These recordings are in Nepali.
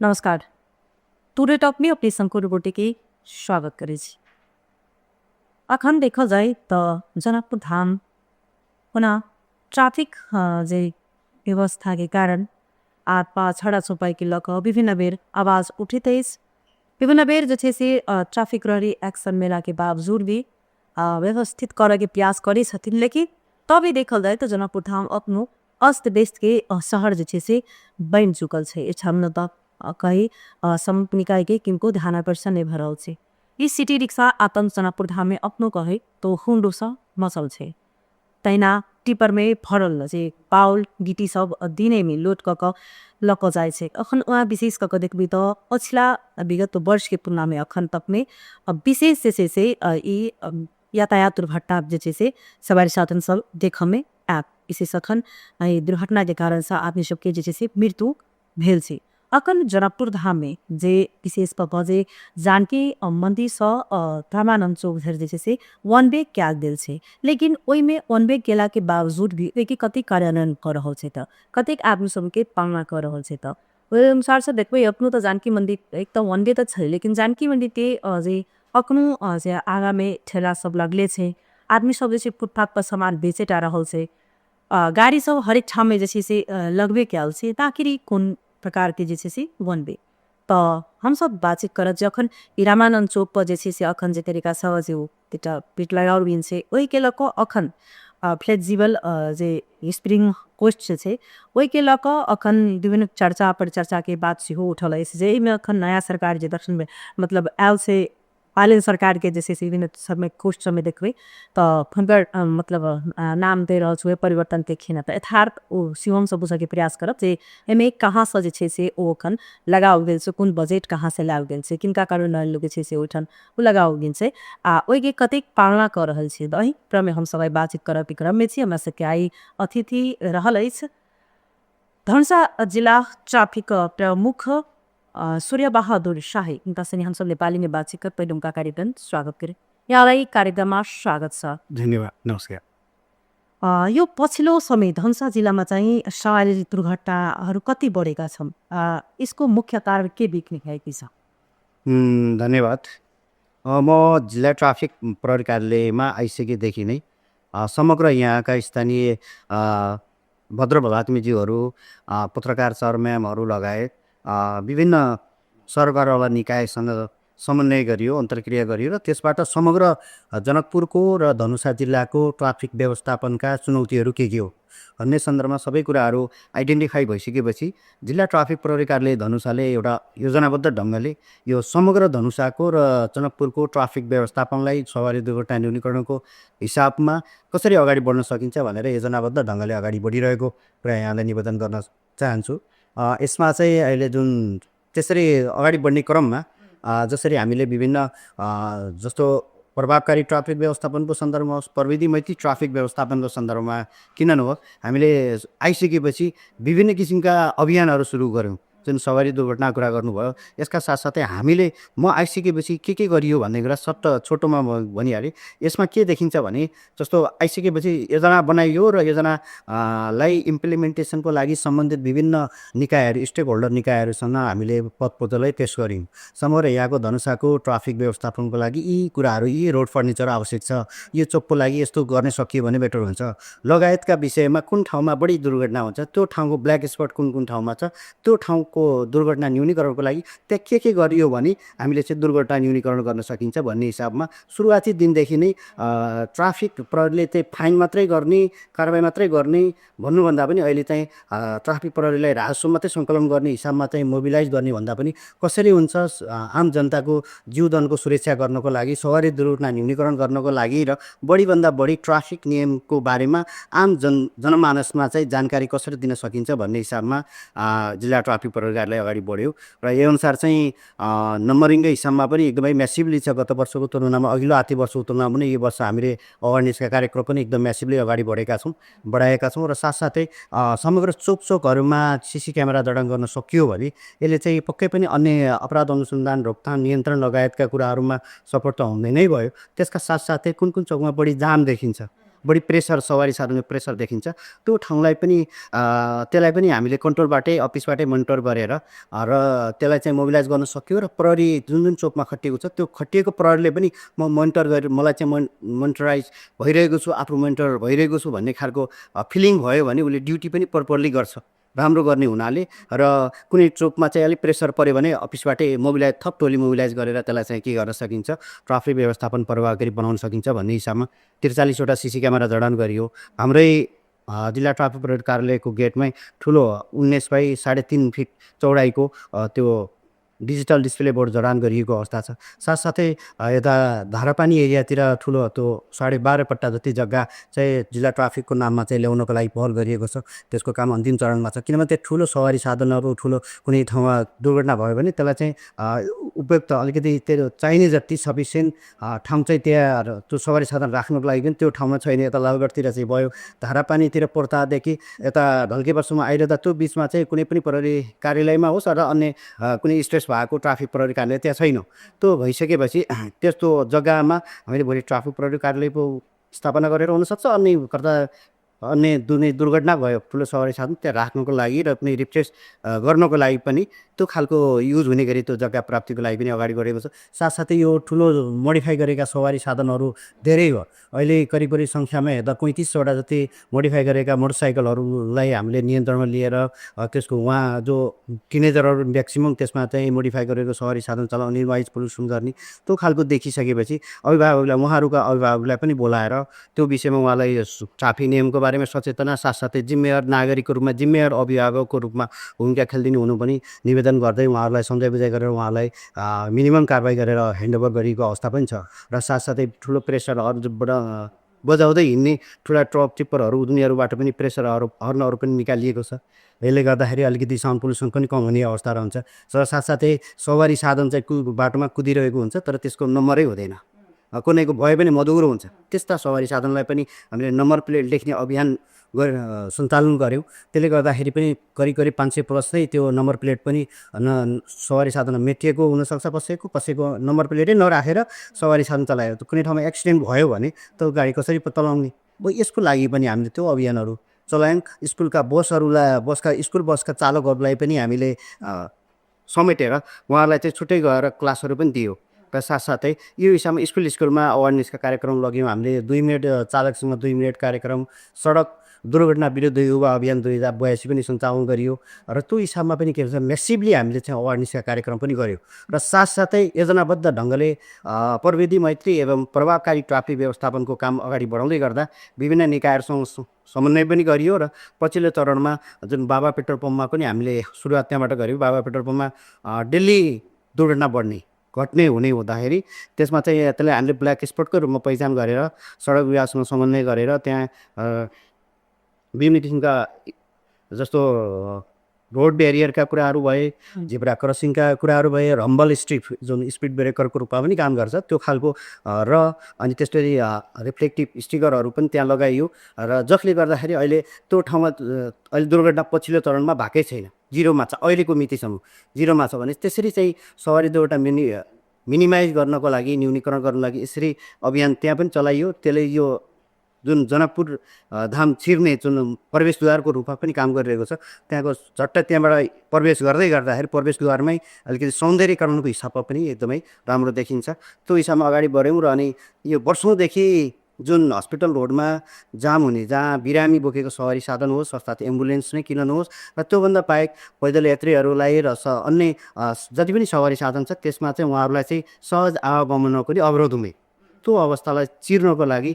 नमस्कार। टुडे टक में अपनी शंकर रिपोर्टे के स्वागत करे छी। अखन देखल जाए तो जनकपुर धाम होना ट्रैफिक जे व्यवस्था के कारण आत पात छड़ा छुपाई के लक विभिन्न बेर आवाज उठित अछि। विभिन्न बेर जे छै से ट्रैफिक रही एक्शन मेला के बावजूद भी व्यवस्थित करे के प्रयास करे छथिन, लेकिन तभी देखल जाए तो जनकपुर धाम अपनो अस्त व्यस्त के शहर जे छै से बन चुकल छै। हमने तो कही समूह निकाय के किनको ध्यान आकर्षण नहीं भरल छे। ई सिटी रिक्शा आतंक जनकपुर धाम में अपनो कहे तो हुंडो सा मचल छे। तैना टिपर में भरल जे पाउल गिटी सब दिने में लोड कक लक जाए छे। अखन वहाँ विशेष कक देखबी तो पछिला विगत वर्ष के तुलना में अखन तक में विशेष जे से ई यातायात दुर्घटना जे छे से सवारी साधन सब देख में आत। विशेष अखन दुर्घटना के कारण से आदमी सबके जे छे से मृत्यु भेल छे। अखन जनकपुर धाम में जे विशेष जे जानकी मंदिर से रामानंद चौक धर जे छे से वन वे कैल देल छे, लेकिन ओई में वन वे केला के बावजूद भी देखि कति कार्यान्वयन कर रहल छे त कतेक आदमी सबके पालना कर रहल छे त ओहि अनुसार से देखबै अपनो तो जानकी मंदिर एक तो वन वे तो छे, लेकिन जानकी मंदिर के जे अखनो जे आगा में ठेला सब लगले छे, आदमी सब जे फुटपाथ पर सामान बेचे टा रहल छे, गाड़ी सब हरेक ठाम में जे छे से लगबे कैल छे। आखिर कौन प्रकार के जे छे से वन वे तो हम सब बातचीत करत जखन रामानंद चौक पर जे छे से अखन जे तरीका से जे तेटा पिट लगाओल गेल छे ओई के लक अखन फ्लेक्सिबल जे स्प्रिंग कोस्ट छे ओई के लक अखन विभिन्न चर्चा परिचर्चा के बात सेहो उठल अछि जे में अखन नया सरकार जे दक्षिण में मतलब आयल से पालिन सरकार के जैसे विभिन्न समय कोस्ट समय देखबे तो हुनकर मतलब नाम दे रहल छे परिवर्तन देखेन त यथार्थ ओ शिवम सब बुझे के प्रयास करब जे एमे कहाँ से जे छे से ओ अखन लगाओल गेल छे, कोन बजट कहाँ से लाओल गेल छे, किनका कारण लोग छे से ओठन उ लगाओल गेल छे आ ओई के कतेक पालना कर रहल छे। दही क्रम हम सब बातचीत करब क्रम में छी हमरा सबके आई अतिथि रहल अछि धनुषा जिला ट्रैफिक प्रमुख सूर्य बहादुर शाही। इनका से हम सब नेपाली में बातचीत कर पहले उनका कार्यक्रम स्वागत करें। यहाँलाई कार्यक्रम में स्वागत छ। धन्यवाद, नमस्कार। यो पछिल्लो समय धनुषा जिल्लामा चाहिँ सवारी दुर्घटनाहरू कति बढेका छन्? यसको मुख्य कारण के देखिरहेकी छ? धन्यवाद। म जिल्ला ट्राफिक प्रहरी कार्यालयमा आइसकेदेखि नै समग्र यहाँका स्थानीय भद्र भगात्मीज्यूहरू, पत्रकार सर म्यामहरू लगायत विभिन्न सरकारवाला निकायसँग समन्वय गरियो, अन्तर्क्रिया गरियो र त्यसबाट समग्र जनकपुरको र धनुषा जिल्लाको ट्राफिक व्यवस्थापनका चुनौतीहरू के हो भन्ने सन्दर्भमा सबै कुराहरू आइडेन्टिफाई भइसकेपछि जिल्ला ट्राफिक प्रहरी कार्यालय धनुषाले एउटा योजनाबद्ध ढङ्गले यो समग्र धनुषाको र जनकपुरको ट्राफिक व्यवस्थापनलाई सवारी दुर्घटना न्यूनीकरणको हिसाबमा कसरी अगाडि बढ्न सकिन्छ भनेर योजनाबद्ध ढङ्गले अगाडि बढिरहेको कुरा यहाँलाई निवेदन गर्न चाहन्छु। यसमा चाहिँ अहिले जुन त्यसरी अगाडि बढ्ने क्रममा जसरी हामीले विभिन्न जस्तो प्रभावकारी ट्राफिक व्यवस्थापनको सन्दर्भमा होस्, प्रविधि मैत्री ट्राफिक व्यवस्थापनको सन्दर्भमा किन नहोस्, हामीले आइसकेपछि विभिन्न किसिमका अभियानहरू सुरु गऱ्यौँ। जुन सवारी दुर्घटना कुरा गर्नुभयो यसका साथसाथै हामीले म आइसकेपछि के गरियो भन्ने कुरा सट्ट छोटोमा भनिहालेँ। यसमा के देखिन्छ भने जस्तो आइसकेपछि योजना बनाइयो र योजनालाई इम्प्लिमेन्टेसनको लागि सम्बन्धित विभिन्न निकायहरू, स्टेक होल्डर निकायहरूसँग हामीले पदपोतलै पेश गऱ्यौँ। समग्र यहाँको धनुषाको ट्राफिक व्यवस्थापनको लागि यी कुराहरू, यी रोड फर्निचर आवश्यक छ, यो चोकको लागि यस्तो गर्न सकियो भने बेटर हुन्छ लगायतका विषयमा कुन ठाउँमा बढी दुर्घटना हुन्छ, त्यो ठाउँको ब्ल्याक स्पट कुन कुन ठाउँमा छ, त्यो ठाउँको दुर्घटना न्यूनीकरणको लागि त्यहाँ के गरियो भने हामीले चाहिँ दुर्घटना न्यूनीकरण गर्न सकिन्छ भन्ने हिसाबमा सुरुवाती दिनदेखि नै ट्राफिक प्रहरीले चाहिँ फाइन मात्रै गर्ने, कारबाही मात्रै गर्ने भन्नुभन्दा पनि अहिले चाहिँ ट्राफिक प्रहरीलाई राजस्व मात्रै सङ्कलन गर्ने हिसाबमा चाहिँ मोबिलाइज गर्ने भन्दा पनि कसरी हुन्छ आम जनताको जीवदनको सुरक्षा गर्नको लागि, सवारी दुर्घटना न्यूनीकरण गर्नको लागि र बढीभन्दा बढी ट्राफिक नियमको बारेमा आम जनमानसमा चाहिँ जानकारी कसरी दिन सकिन्छ भन्ने हिसाबमा जिल्ला ट्राफिक प्रहरी कार्यालय अगाडि बढ्यो र यो अनुसार चाहिँ नम्बरिङकै हिसाबमा पनि एकदमै म्यासिभली छ। गत वर्षको तुलनामा, अघिल्लो आर्थिक वर्षको तुलनामा पनि यो वर्ष हामीले अवेरनेसका कार्यक्रम पनि एकदम म्यासिभली अगाडि बढाएका छौँ र साथसाथै समग्र चोकहरूमा सीसी क्यामेरा जडान गर्न सकियो भने यसले चाहिँ पक्कै पनि अन्य अपराध अनुसन्धान, रोकथाम, नियन्त्रण लगायतका कुराहरूमा सपोर्ट त हुँदै नै भयो। त्यसका साथसाथै कुन कुन चोकमा बढी जाम देखिन्छ बढी प्रेसर सवारी साधनमा प्रेसर देखिन्छ त्यो ठाउँलाई पनि त्यसलाई पनि हामीले कन्ट्रोलबाटै अफिसबाटै मोनिटर गरेर र त्यसलाई चाहिँ मोबिलाइज गर्न सक्यो र प्रहरी जुन जुन चोकमा खटिएको छ त्यो खटिएको प्रहरीले पनि म मोनिटर गरेर मलाई चाहिँ मोनिटराइज भइरहेको छु आफू मोनिटर भइरहेको छु भन्ने खालको फिलिङ भयो भने उसले ड्युटी पनि प्रपरली गर्छ राम्रो गर्ने हुनाले र कुनै चोकमा चाहिँ अलिक प्रेसर पऱ्यो भने अफिसबाटै मोबिलाइज थप टोली मोबिलाइज गरेर त्यसलाई चाहिँ के गर्न सकिन्छ ट्राफिक व्यवस्थापन प्रभावकारी बनाउन सकिन्छ भन्ने हिसाबमा 43वटा सिसी क्यामेरा जडान गरियो हाम्रै जिल्ला ट्राफिक प्रहरी कार्यालयको गेटमै ठुलो 19 बाई 3.5 फिट चौडाइको त्यो डिजिटल डिस्प्ले बोर्ड जडान गरिएको अवस्था छ साथसाथै यता धारापानी एरियातिर ठुलो त्यो 12.5 पट्टा जति जग्गा चाहिँ जिल्ला ट्राफिकको नाममा चाहिँ ल्याउनको लागि पहल गरिएको छ त्यसको काम अन्तिम चरणमा छ किनभने त्यो ठुलो सवारी साधनहरू ठुलो कुनै ठाउँमा दुर्घटना भयो भने त्यसलाई चाहिँ उपयुक्त अलिकति त्यो चाहिने जति सफिसियन्ट ठाउँ चाहिँ त्यहाँ त्यो सवारी साधन राख्नको लागि पनि त्यो ठाउँमा छैन यता लालगढतिर चाहिँ भयो धारापानीतिर पोर्तादेखि यता ढल्केबसम्म आइरहँदा त्यो बिचमा चाहिँ कुनै पनि प्रहरी कार्यालयमा होस् र अन्य कुनै स्ट्रेस भएको ट्राफिक प्रहरी कार्यालय त्यहाँ छैन त्यो भइसकेपछि त्यस्तो जग्गामा हामीले भोलि ट्राफिक प्रहरी कार्यालय पो स्थापना गरेर हुनसक्छ अन्य दुर्घटना भयो ठुलो सवारी साधन त्यहाँ राख्नको लागि र कुनै रिप्लेस गर्नको लागि पनि त्यो खालको युज हुने गरी त्यो जग्गा प्राप्तिको लागि पनि अगाडि बढेको छ साथसाथै यो ठुलो मोडिफाई गरेका सवारी साधनहरू धेरै हो अहिले करिब सङ्ख्यामा हेर्दा 35वटा जति मोडिफाई गरेका मोटरसाइकलहरूलाई हामीले नियन्त्रणमा लिएर त्यसको उहाँ जो टिनेजरहरू म्याक्सिमम् त्यसमा चाहिँ मोडिफाई गरेको सवारी साधन चलाउने नोइज पोल्युसन गर्ने त्यो खालको देखिसकेपछि उहाँहरूका अभिभावकलाई पनि बोलाएर त्यो विषयमा उहाँलाई ट्राफिक नियमको बारेमा सचेतना साथसाथै जिम्मेवार नागरिकको रूपमा जिम्मेवार अभिभावकको रूपमा भूमिका खेलिदिनु हुनु पनि निवेदन गर्दै उहाँहरूलाई सम्झाइ बुझाइ गरेर उहाँलाई मिनिमम कारबाही गरेर ह्यान्डओभर गरिएको अवस्था पनि छ र साथसाथै ठुलो प्रेसरहरूबाट बजाउँदै हिँड्ने ठुला ट्रक टिप्परहरू उनीहरूबाट पनि प्रेसरहरू हर्नहरू पनि निकालिएको छ यसले गर्दाखेरि अलिकति साउन्ड पोल्युसन पनि कम हुने अवस्था रहन्छ र साथसाथै सवारी साधन चाहिँ बाटोमा कुदिरहेको हुन्छ तर त्यसको नम्बरै हुँदैन कुनैको भयो भने मधुरो हुन्छ त्यस्ता सवारी साधनलाई पनि हामीले नम्बर प्लेट लेख्ने अभियान सञ्चालन गऱ्यौँ त्यसले गर्दाखेरि पनि करिब 500 प्लस चाहिँ त्यो नम्बर प्लेट पनि सवारी साधन मेटिएको हुनसक्छ कसैको नम्बर प्लेटै नराखेर सवारी साधन चलायो कुनै ठाउँमा एक्सिडेन्ट भयो भने त्यो गाडी कसरी चलाउने यसको लागि पनि हामीले त्यो अभियानहरू चलायौँ स्कुलका स्कुल बसका चालकहरूलाई पनि हामीले समेटेर उहाँहरूलाई चाहिँ छुट्टै गएर क्लासहरू पनि दियो र साथसाथै यो हिसाबमा स्कुलमा अवेरनेसका कार्यक्रम लग्यौँ हामीले 2 मिनट चालकसँग 2 मिनट कार्यक्रम सडक दुर्घटना विरुद्ध युवा अभियान 2082 पनि सञ्चालन गरियो र त्यो हिसाबमा पनि के भन्छ मेसिभली हामीले चाहिँ अवेरनेसका कार्यक्रम पनि गऱ्यौँ र साथसाथै योजनाबद्ध ढङ्गले प्रविधि मैत्री एवं प्रभावकारी ट्राफिक व्यवस्थापनको काम अगाडि बढाउँदै गर्दा विभिन्न निकायहरूसँग समन्वय पनि गरियो र पछिल्लो चरणमा जुन बाबा पेट्रोल पम्पमा पनि हामीले सुरुवात त्यहाँबाट गऱ्यौँ बाबा पेट्रोल पम्पमा डेली दुर्घटना घट्ने हुने हुँदाखेरि त्यसमा चाहिँ त्यसलाई हामीले ब्ल्याक स्पटको रूपमा पहिचान गरेर सडक विभागसँग समन्वय गरेर त्यहाँ विभिन्न किसिमका जस्तो रोड ब्यारियरका कुराहरू भए जेब्रा क्रसिङका कुराहरू भए रम्बल स्ट्रिप जुन स्पिड ब्रेकरको रूपमा पनि काम गर्छ त्यो खालको र अनि त्यसरी रिफ्लेक्टिभ स्टिकरहरू पनि त्यहाँ लगाइयो र जसले गर्दाखेरि अहिले त्यो ठाउँमा अहिले दुर्घटना पछिल्लो चरणमा भएकै छैन जिरोमा छ अहिलेको मितिसम्म जिरोमा छ भने त्यसरी चाहिँ सवारी दुर्घटना मिनिमाइज गर्नको लागि न्यूनीकरण गर्नको लागि यसरी अभियान त्यहाँ पनि चलाइयो त्यसले यो जुन जनकपुर धाम छिर्ने जुन प्रवेशद्वारको रूपमा पनि काम गरिरहेको छ त्यहाँको झट्ट त्यहाँबाट प्रवेश गर्दाखेरि प्रवेशद्वारमै अलिकति सौन्दर्यकरणको हिसाबमा पनि एकदमै राम्रो देखिन्छ त्यो हिसाबमा अगाडि बढ्यौँ र अनि यो वर्षौँदेखि जुन हस्पिटल रोडमा जाम हुने जहाँ बिरामी बोकेको सवारी साधन होस् अर्थात् एम्बुलेन्स नै किन नहोस् र त्योभन्दा बाहेक पैदल यात्रीहरूलाई र अन्य जति पनि सवारी साधन छ त्यसमा चाहिँ उहाँहरूलाई चाहिँ सहज आवागमनको पनि अवरोध हुने त्यो अवस्थालाई चिर्नको लागि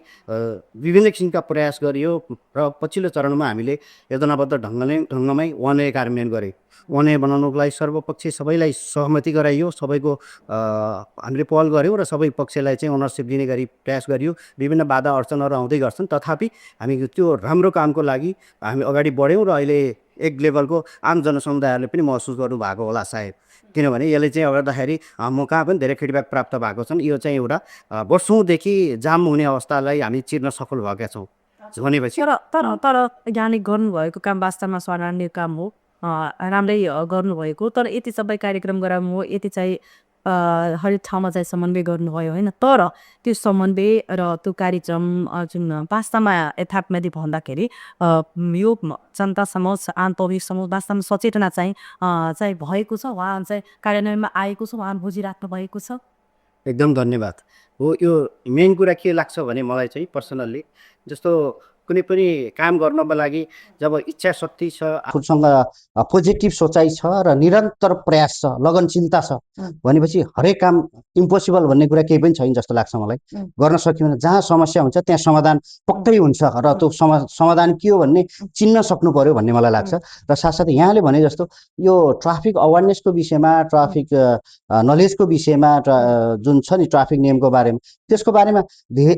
विभिन्न किसिमका प्रयास गरियो र पछिल्लो चरणमा हामीले योजनाबद्ध ढङ्गमै वान वे कार्यान्वयन गऱ्यौँ वान वे बनाउनको लागि सर्वपक्षीय सबैलाई सहमति गराइयो सबैको हामीले पहल गऱ्यौँ र सबै पक्षलाई चाहिँ ओनरसिप दिने गरी प्रयास गरियो विभिन्न बाधा अडचनहरू आउँदै गर्छन् तथापि हामी त्यो राम्रो कामको लागि हामी अगाडि बढ्यौँ र अहिले एक लेभलको आम जनसमुदायहरूले पनि महसुस गर्नुभएको होला सायद किनभने यसले चाहिँ गर्दाखेरि म कहाँ पनि धेरै फिडब्याक प्राप्त भएको छन् यो चाहिँ एउटा वर्षौँदेखि जाम हुने अवस्थालाई हामी चिर्न सफल भएका छौँ भनेपछि तर यहाँले गर्नुभएको काम वास्तवमा सराहनीय काम हो राम्रै गर्नुभएको तर यति सबै कार्यक्रम गराउनु हो यति चाहिँ हरेक ठाउँमा चाहिँ समन्वय गर्नुभयो होइन, तर त्यो समन्वय र त्यो कार्यक्रम जुन वास्तवमा यथार्थमाथि भन्दाखेरि यो जनता समझ आम पब्लिक समझ वास्तवमा सचेतना चाहिँ भएको छ, उहाँ चाहिँ कार्यान्वयनमा आएको छ, उहाँ बुझिराख्नु भएको छ। एकदम धन्यवाद। हो, यो मेन कुरा के लाग्छ भने मलाई चाहिँ पर्सनल्ली, जस्तो कुनै पनि काम गर्नको लागि जब इच्छा शक्ति छ, आफूसँग पोजिटिभ सोचाइ छ र निरन्तर प्रयास छ, लगनशीलता छ भनेपछि हरेक काम इम्पोसिबल भन्ने कुरा केही पनि छैन जस्तो लाग्छ मलाई। गर्न सक्यो भने जहाँ समस्या हुन्छ त्यहाँ समाधान पक्कै हुन्छ र त्यो समाधान के हो भन्ने चिन्न सक्नु पर्यो भन्ने मलाई लाग्छ। र साथसाथै यहाँले भने जस्तो यो ट्राफिक अवेरनेसको विषयमा, ट्राफिक नलेजको विषयमा, जुन छ नि ट्राफिक नियमको बारेमा, त्यसको बारेमा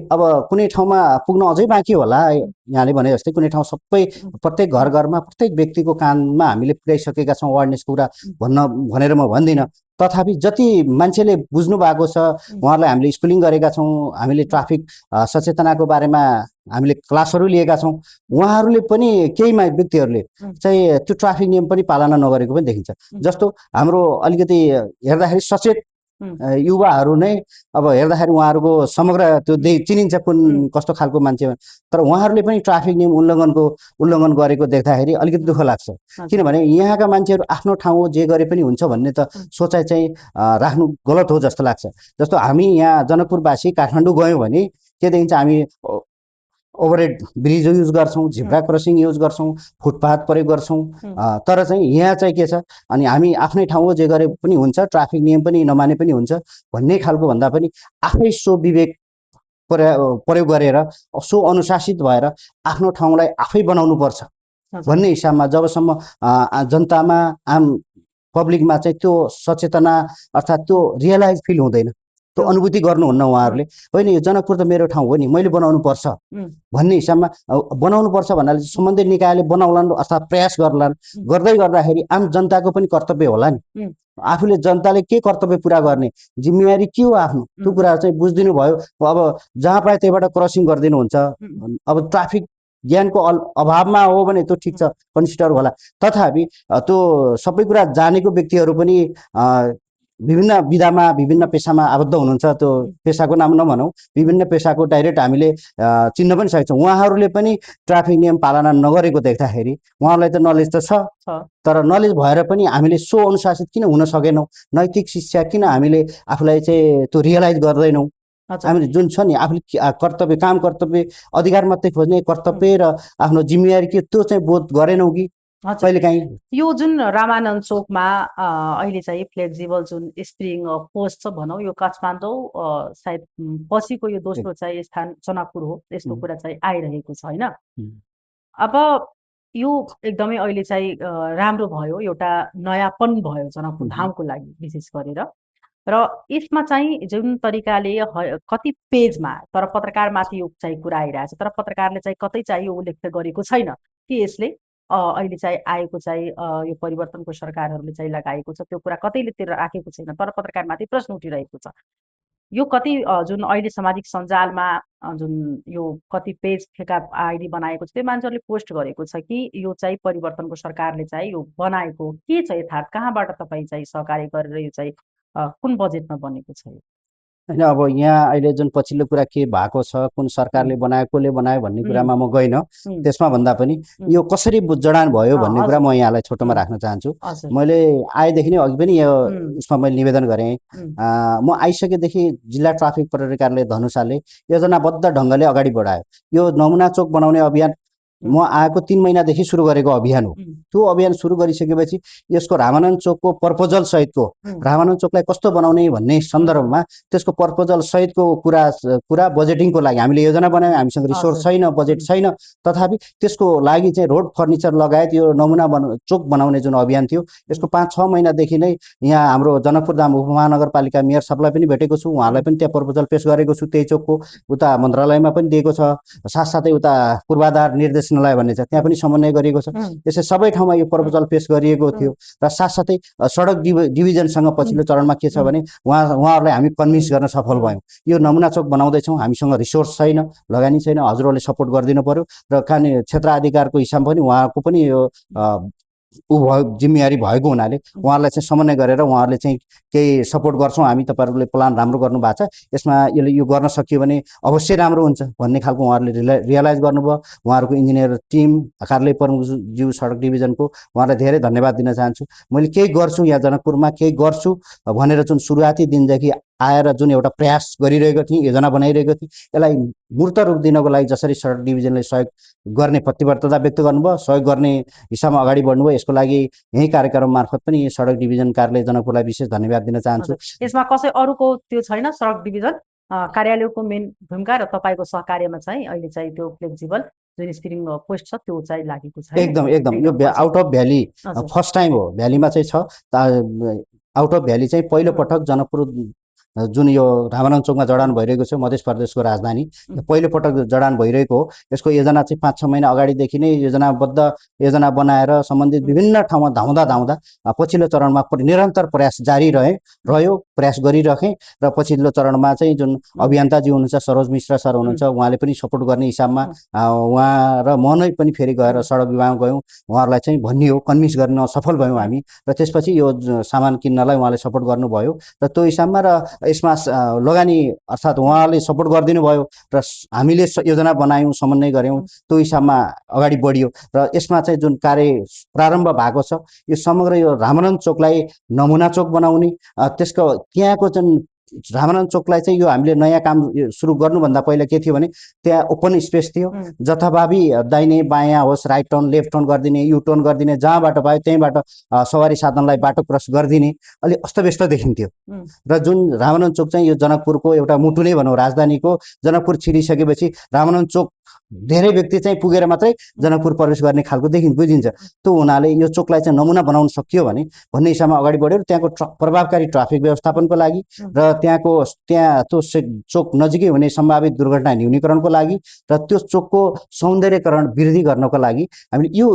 अब कुनै ठाउँमा पुग्न अझै बाँकी होला। यहाँले भने जस्तै कुनै ठाउँ सबै प्रत्येक घर घरमा प्रत्येक व्यक्तिको कानमा हामीले पुर्याइसकेका छौँ अवेरनेसको कुरा भनेर म भन्दिनँ। तथापि जति मान्छेले बुझ्नु भएको छ, उहाँहरूलाई हामीले स्कुलिङ गरेका छौँ, हामीले ट्राफिक सचेतनाको बारेमा हामीले क्लासहरू लिएका छौँ, उहाँहरूले पनि केही व्यक्तिहरूले चाहिँ त्यो ट्राफिक नियम पनि पालना नगरेको पनि देखिन्छ। जस्तो हाम्रो अलिकति हेर्दाखेरि सचेत युवाहरू नै अब हेर्दाखेरि उहाँहरूको समग्र त्यो चिनिन्छ कुन कस्तो खालको मान्छे, तर उहाँहरूले पनि ट्राफिक नियम उल्लङ्घन गरेको देख्दाखेरि अलिकति दुःख लाग्छ। किनभने यहाँका मान्छेहरू आफ्नो ठाउँ हो, जे गरे पनि हुन्छ भन्ने त सोचाइ चाहिँ राख्नु गलत हो जस्तो लाग्छ। जस्तो हामी यहाँ जनकपुरवासी काठमाडौँ गयौँ भने के देखिन्छ, हामी ओभरहेड ब्रिज युज गर्छौँ, झिब्रा क्रसिङ युज गर्छौँ, फुटपाथ प्रयोग गर्छौँ, तर चाहिँ यहाँ चाहिँ के छ, अनि हामी आफ्नै ठाउँ हो, जे गरे पनि हुन्छ, ट्राफिक नियम पनि नमाने पनि हुन्छ भन्ने खालको भन्दा पनि आफै सो विवेक प्रयोग गरेर सो अनुशासित भएर आफ्नो ठाउँलाई आफै बनाउनु पर्छ भन्ने हिसाबमा जबसम्म जनतामा, आम पब्लिकमा चाहिँ त्यो सचेतना अर्थात् त्यो रियलाइज फिल हुँदैन, त्यो अनुभूति गर्नुहुन्न उहाँहरूले। होइन, यो जनकपुर त मेरो ठाउँ हो नि, मैले बनाउनु पर्छ भन्ने हिसाबमा बनाउनु पर्छ भन्नाले सम्बन्धित निकायले बनाउलान् अर्थात् प्रयास गर्लान्। गर्दै गर्दाखेरि आम जनताको पनि कर्तव्य होला नि, आफूले जनताले के कर्तव्य पुरा गर्ने, जिम्मेवारी के हो आफ्नो, त्यो कुरा चाहिँ बुझिदिनु भयो। अब जहाँ पाए त्यहीबाट क्रसिङ गरिदिनुहुन्छ। अब ट्राफिक ज्ञानको अभावमा हो भने त्यो ठिक छ, कन्सिडर होला। तथापि त्यो सबै कुरा जानेको व्यक्तिहरू पनि विभिन्न विधामा, विभिन्न पेसामा आबद्ध हुनुहुन्छ। त्यो पेसाको नाम नभनौँ, विभिन्न पेसाको डाइरेक्ट हामीले चिन्न पनि सक्छौँ। उहाँहरूले पनि ट्राफिक नियम पालना नगरेको देख्दाखेरि उहाँहरूलाई त नलेज त छ, तर नलेज भएर पनि हामीले सो अनुशासित किन हुन सकेनौँ, नैतिक शिक्षा किन हामीले आफूलाई चाहिँ त्यो रियलाइज गर्दैनौँ। हामीले जुन छ नि आफूले कर्तव्य, काम कर्तव्य, अधिकार मात्रै खोज्ने कर्तव्य र आफ्नो जिम्मेवारी के, त्यो चाहिँ बोध गरेनौँ कि कहिलेकाहीँ। यो जुन रामानन्द चोकमा अहिले चाहिँ फ्लेक्जिबल जुन स्प्रिङ पोस्ट छ भनौँ, यो काठमाडौँ सायद पछिको यो दोस्रो चाहिँ स्थान जनकपुर हो, यस्तो कुरा चाहिँ आइरहेको छ होइन। अब यो एकदमै अहिले चाहिँ राम्रो भयो, एउटा नयाँपन भयो जनकपुर धामको लागि विशेष गरेर। र यसमा चाहिँ जुन तरिकाले कति पेजमा, तर पत्रकारमाथि यो चाहिँ कुरा आइरहेछ, तर पत्रकारले चाहिँ कतै चाहिँ यो उल्लेख गरेको छैन कि यसले अहिले चाहिँ आएको चाहिँ यो परिवर्तनको सरकारहरूले चाहिँ लगाएको छ, त्यो कुरा कतैले तिर राखेको छैन, तर पत्रकारमाथि प्रश्न उठिरहेको छ। यो कति जुन अहिले सामाजिक सञ्जालमा जुन यो कति पेज फेका आइडी बनाएको छ, त्यो मान्छेहरूले पोस्ट गरेको छ कि यो चाहिँ परिवर्तनको सरकारले चाहिँ यो बनाएको के छ यथार्थ, कहाँबाट तपाईँ चाहिँ सहकार्य गरेर यो चाहिँ कुन बजेटमा बनेको छ? होइन, अब यहाँ अहिले जुन पछिल्लो कुरा के भएको छ, कुन सरकारले बनायो, कसले बनायो भन्ने कुरामा म गइनँ। त्यसमा भन्दा पनि यो कसरी जडान भयो भन्ने कुरा म यहाँलाई छोटोमा राख्न चाहन्छु। मैले आएदेखि नै अघि पनि यो उसमा मैले निवेदन गरेँ। म आइसकेदेखि जिल्ला ट्राफिक प्रहरी कार्यालय धनुषाले योजनाबद्ध ढङ्गले अगाडि बढायो। यो नमुना चोक बनाउने अभियान म आएको 3 महिनादेखि सुरु गरेको अभियान हो। त्यो अभियान सुरु गरिसकेपछि यसको रामानन्द चोकको प्रपोजल सहितको, रामानन्द चोकलाई कस्तो बनाउने भन्ने सन्दर्भमा त्यसको प्रपोजल सहितको कुरा बजेटिङको लागि हामीले योजना बनायौँ। हामीसँग रिसोर्स छैन, बजेट छैन, तथापि त्यसको लागि चाहिँ रोड फर्निचर लगायत यो नमुना चोक बनाउने जुन अभियान थियो, यसको 5-6 महिनादेखि नै यहाँ हाम्रो जनकपुर धाम उपमहानगरपालिका मेयर साहबलाई पनि भेटेको छु, उहाँलाई पनि त्यहाँ प्रपोजल पेश गरेको छु। त्यही चोकको उता मन्त्रालयमा पनि दिएको छ, साथसाथै उता पूर्वाधार निर्देशनालय भन्ने छ, त्यहाँ पनि समन्वय गरिएको छ। त्यसै सबै ठाउँमा यो प्रपोजल पेश गरिएको थियो। र साथसाथै सडक डिभिजनसँग पछिल्लो चरणमा के छ भने उहाँहरूलाई हामी कन्भिन्स गर्न सफल भयौँ। यो नमुना चोक बनाउँदैछौँ, हामीसँग रिसोर्स छैन, लगानी छैन, हजुरहरूले सपोर्ट गरिदिनु पर्यो। र कानुनी क्षेत्र अधिकारको हिसाबमा पनि उहाँको पनि यो जिम्मेवारी भएको हुनाले उहाँहरूलाई चाहिँ समन्वय गरेर उहाँहरूले चाहिँ केही सपोर्ट गर्छौँ हामी, तपाईँहरूले प्लान राम्रो गर्नुभएको छ, यसमा यो गर्न सकियो भने अवश्य राम्रो हुन्छ भन्ने खालको उहाँहरूले रियलाइज गर्नुभयो। उहाँहरूको इन्जिनियर टिम, कार्यालय प्रमुखज्यू सडक डिभिजनको उहाँलाई धेरै धन्यवाद दिन चाहन्छु। मैले केही गर्छु यहाँ जनकपुरमा, केही गर्छु भनेर जुन सुरुवाती दिनदेखि आएर जुन एउटा प्रयास गरिरहेको थिएँ, योजना बनाइरहेको थिएँ, यसलाई मूर्त रूप दिनको लागि जसरी सडक डिभिजनले सहयोग गर्ने प्रतिबद्धता व्यक्त गर्नुभयो, सहयोग गर्ने हिसाबमा अगाडि बढ्नुभयो, यसको लागि यही कार्यक्रम मार्फत पनि सडक डिभिजन कार्यालय जनकपुरलाई विशेष धन्यवाद दिन चाहन्छु। यसमा कसै अरूको त्यो छैन, सडक डिभिजन कार्यालयको मेन भूमिका र तपाईँको सहकार्यमा चाहिँ अहिले चाहिँ त्यो फ्लेक्सिबल जुन स्पिरिङ पोस्ट छ त्यो चाहिँ लागेको छ। एकदम यो out of valley first time हो, भ्यालीमा चाहिँ छ। आउट अफ भ्याली चाहिँ पहिलो पटक जनकपुर जुन यो रामानन्द चोकमा जडान भइरहेको छ, मध्य प्रदेशको राजधानी, पहिलो पटक जडान भइरहेको हो। यसको योजना चाहिँ 5-6 महिना अगाडिदेखि नै योजना बनाएर सम्बन्धित विभिन्न ठाउँमा धाउँदा पछिल्लो चरणमा निरन्तर प्रयास जारी रह्यो, प्रयास गरिरहेँ र पछिल्लो चरणमा चाहिँ जुन अभियन्ताजी हुनुहुन्छ सरोज मिश्र सर हुनुहुन्छ, उहाँले पनि सपोर्ट गर्ने हिसाबमा उहाँ र म नै पनि फेरि गएर सडक विभागमा गयौँ, उहाँहरूलाई चाहिँ भनियो, कन्भिन्स गर्न सफल भयौँ हामी र त्यसपछि यो सामान किन्नलाई उहाँले सपोर्ट गर्नुभयो र त्यो हिसाबमा र यसमा लगानी अर्थात् उहाँले सपोर्ट गरिदिनु भयो र हामीले योजना बनायौँ, समन्वय गऱ्यौँ, त्यो हिसाबमा अगाडि बढियो र यसमा चाहिँ जुन कार्य प्रारम्भ भएको छ यो समग्र यो रामानन्द चोकलाई नमुना चोक बनाउने, त्यसको त्यहाँको जुन रामानन्द चोकलाई चाहिँ यो हामीले नयाँ काम सुरु गर्नुभन्दा पहिला के थियो भने त्यहाँ ओपन स्पेस थियो, जथाभावी दाहिने बायाँ होस्, राइट टर्न लेफ्ट टर्न गरिदिने, यु टर्न गरिदिने, जहाँबाट पायो त्यहीँबाट सवारी साधनलाई बाटो क्रस गरिदिने, अलि अस्तव्यस्त देखिन्थ्यो। र जुन रामानन्द चोक चाहिँ यो जनकपुरको एउटा मुटु नै भनौँ, राजधानीको जनकपुर छिरिसकेपछि रामानन्द चोक धेरै व्यक्ति चाहिँ पुगेर मात्रै जनकपुर प्रवेश गर्ने खालको बुझिन्छ। त्यो हुनाले यो चोकलाई चाहिँ नमुना बनाउन सकियो भने भन्ने हिसाबमा अगाडि बढ्यो र त्यहाँको प्रभावकारी ट्राफिक व्यवस्थापनको लागि र त्यहाँ त्यो चोक नजिकै हुने सम्भावित दुर्घटना न्यूनीकरणको लागि र त्यो चोकको सौन्दर्यकरण वृद्धि गर्नको लागि हामीले यो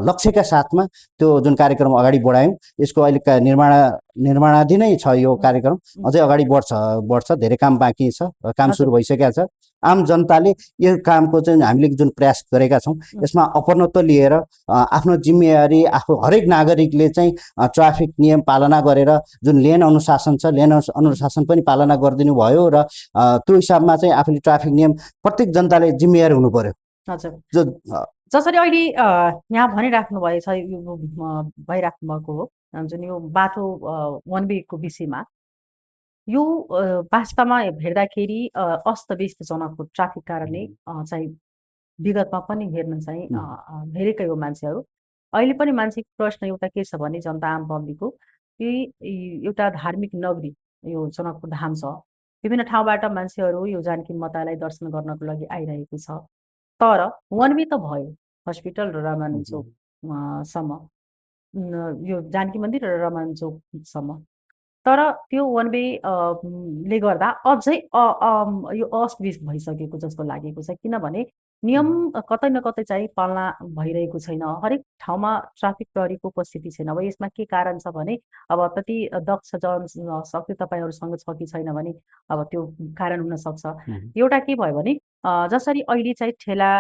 लक्ष्यका साथमा त्यो जुन कार्यक्रम अगाडि बढायौँ। यसको अहिले निर्माणाधीनै छ यो कार्यक्रम, अझै अगाडि बढ्छ, धेरै काम बाँकी छ, काम सुरु भइसकेको छ। आम जनताले यो कामको चाहिँ हामीले जुन प्रयास गरेका छौँ यसमा अपनत्व लिएर आफ्नो जिम्मेवारी हरेक नागरिकले चाहिँ ट्राफिक नियम पालना गरेर जुन लेन अनुशासन छ, लेन अनुशासन पनि पालना गरिदिनु भयो र त्यो हिसाबमा चाहिँ आफूले ट्राफिक नियम प्रत्येक जनताले जिम्मेवार हुनु पर्यो। हजुर, जसरी अहिले यहाँ भनिराख्नु भएछ भइराख्नु भएको हो जुन यो बाटो वान वेको विषयमा, यो वास्तवमा हेर्दाखेरि अस्तव्यस्त जनकपुर ट्राफिक कारणले चाहिँ विगतमा पनि हेर्न चाहिँ धेरैकै हो मान्छेहरू। अहिले पनि मान्छेको प्रश्न एउटा के छ भने जनता आम पब्लिकको कि एउटा धार्मिक नगरी यो जनकपुर धाम छ, विभिन्न ठाउँबाट मान्छेहरू यो जानकी मातालाई दर्शन गर्नको लागि आइरहेको छ। तर वान वे त भयो हस्पिटल र रामानन्द चोकसम्म, यो जानकी मन्दिर र रामानन्द चोकसम्म, तर त्यो वान वे ले गर्दा अझै यो अस्तव्यस्त भइसकेको जस्तो लागेको छ। किनभने नियम कतै न कतै चाहिँ पालना भइरहेको छैन, हरेक ठाउँमा ट्राफिक प्रहरीको उपस्थिति छैन। अब यसमा के कारण छ भने अब त्यति दक्ष जनशक्ति तपाईँहरूसँग छ कि छैन भने अब त्यो कारण हुन सक्छ। एउटा के भयो भने जसरी अहिले चाहिँ ठेला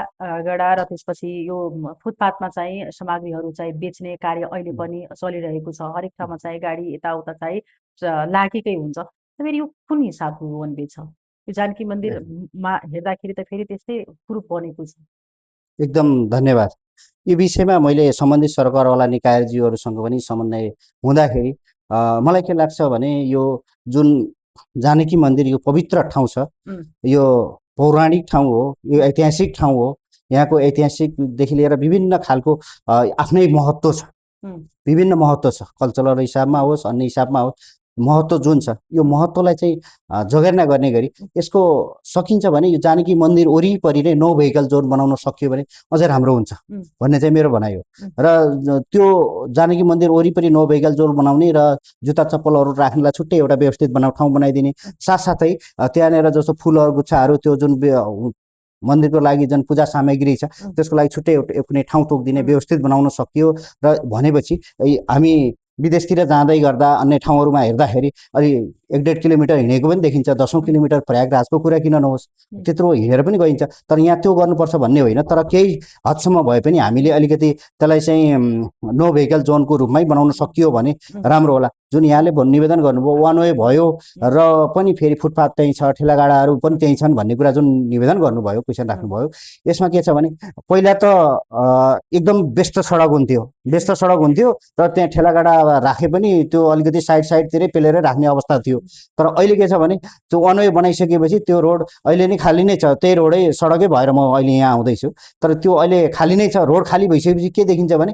गडा र त्यसपछि यो फुटपाथमा चाहिँ सामग्रीहरू चाहिँ बेच्ने कार्य अहिले पनि चलिरहेको छ। हरेक ठाउँमा चाहिँ गाडी यताउता चाहिँ लागेकै हुन्छ। फेरि यो कुन हिसाबको वान वे छ? यो जानकी मन्दिरमा हेर्दाखेरि त फेरि त्यस्तै प्रुफ बनेको छ। एकदम धन्यवाद। यो विषयमा मैले सम्बन्धित सरकारवाला निकायज्यूहरूसँग पनि समन्वय हुँदाखेरि मलाई के लाग्छ भने यो जुन जानकी मन्दिर यो पवित्र ठाउँ छ, यो पौराणिक ठाउँ हो, यो ऐतिहासिक ठाउँ हो। यहाँको ऐतिहासिकदेखि लिएर विभिन्न खालको आफ्नै महत्त्व छ, विभिन्न महत्त्व छ, कल्चरल हिसाबमा होस्, अन्य हिसाबमा होस्, महत्त्व जुन छ यो महत्त्वलाई चाहिँ जगेर्ना गर्ने गरी यसको सकिन्छ भने यो जानकी मन्दिर वरिपरि नै नो भेहिकल जोन बनाउन सकियो भने अझै राम्रो हुन्छ भन्ने चाहिँ मेरो भनाइ हो। र त्यो जानकी मन्दिर वरिपरि नो भेहिकल जोन बनाउने र जुत्ता चप्पलहरू राख्नलाई छुट्टै एउटा व्यवस्थित ठाउँ बनाइदिने, साथसाथै त्यहाँनिर जस्तो फुलहरू गुच्छाहरू त्यो जुन मन्दिरको लागि जुन पूजा सामग्री छ त्यसको लागि छुट्टै कुनै ठाउँ तोकिदिने व्यवस्थित बनाउन सकियो र भनेपछि हामी विदेशतिर जाँदै गर्दा अन्य ठाउँहरूमा हेर्दाखेरि अलि 1.5 किलोमिटर हिँडेको पनि देखिन्छ, 10औं किलोमिटर प्रयागराजको कुरा किन नहोस्, त्यत्रो हिँडेर पनि गइन्छ। तर यहाँ त्यो गर्नुपर्छ भन्ने होइन, तर केही हदसम्म भए पनि हामीले अलिकति त्यसलाई चाहिँ नो भेहिकल जोनको रूपमै बनाउन सकियो भने राम्रो होला। जुन यहाँले निवेदन गर्नुभयो वान वे भयो र पनि फेरि फुटपाथ त्यहीँ छ, ठेलागाडाहरू पनि त्यहीँ छन् भन्ने कुरा जुन निवेदन गर्नुभयो, क्वेसन राख्नुभयो, यसमा के छ भने पहिला त एकदम व्यस्त सडक हुन्थ्यो र त्यहाँ ठेलागाडा राखे पनि त्यो अलिकति साइडतिरै पेलेर राख्ने अवस्था थियो। तर अहिले के छ भने त्यो वान वे बनाइसकेपछि त्यो रोड अहिले नै खाली नै छ, त्यही रोडै सडकै भएर म अहिले यहाँ आउँदैछु। तर त्यो अहिले खाली नै छ। रोड खाली भइसकेपछि के देखिन्छ भने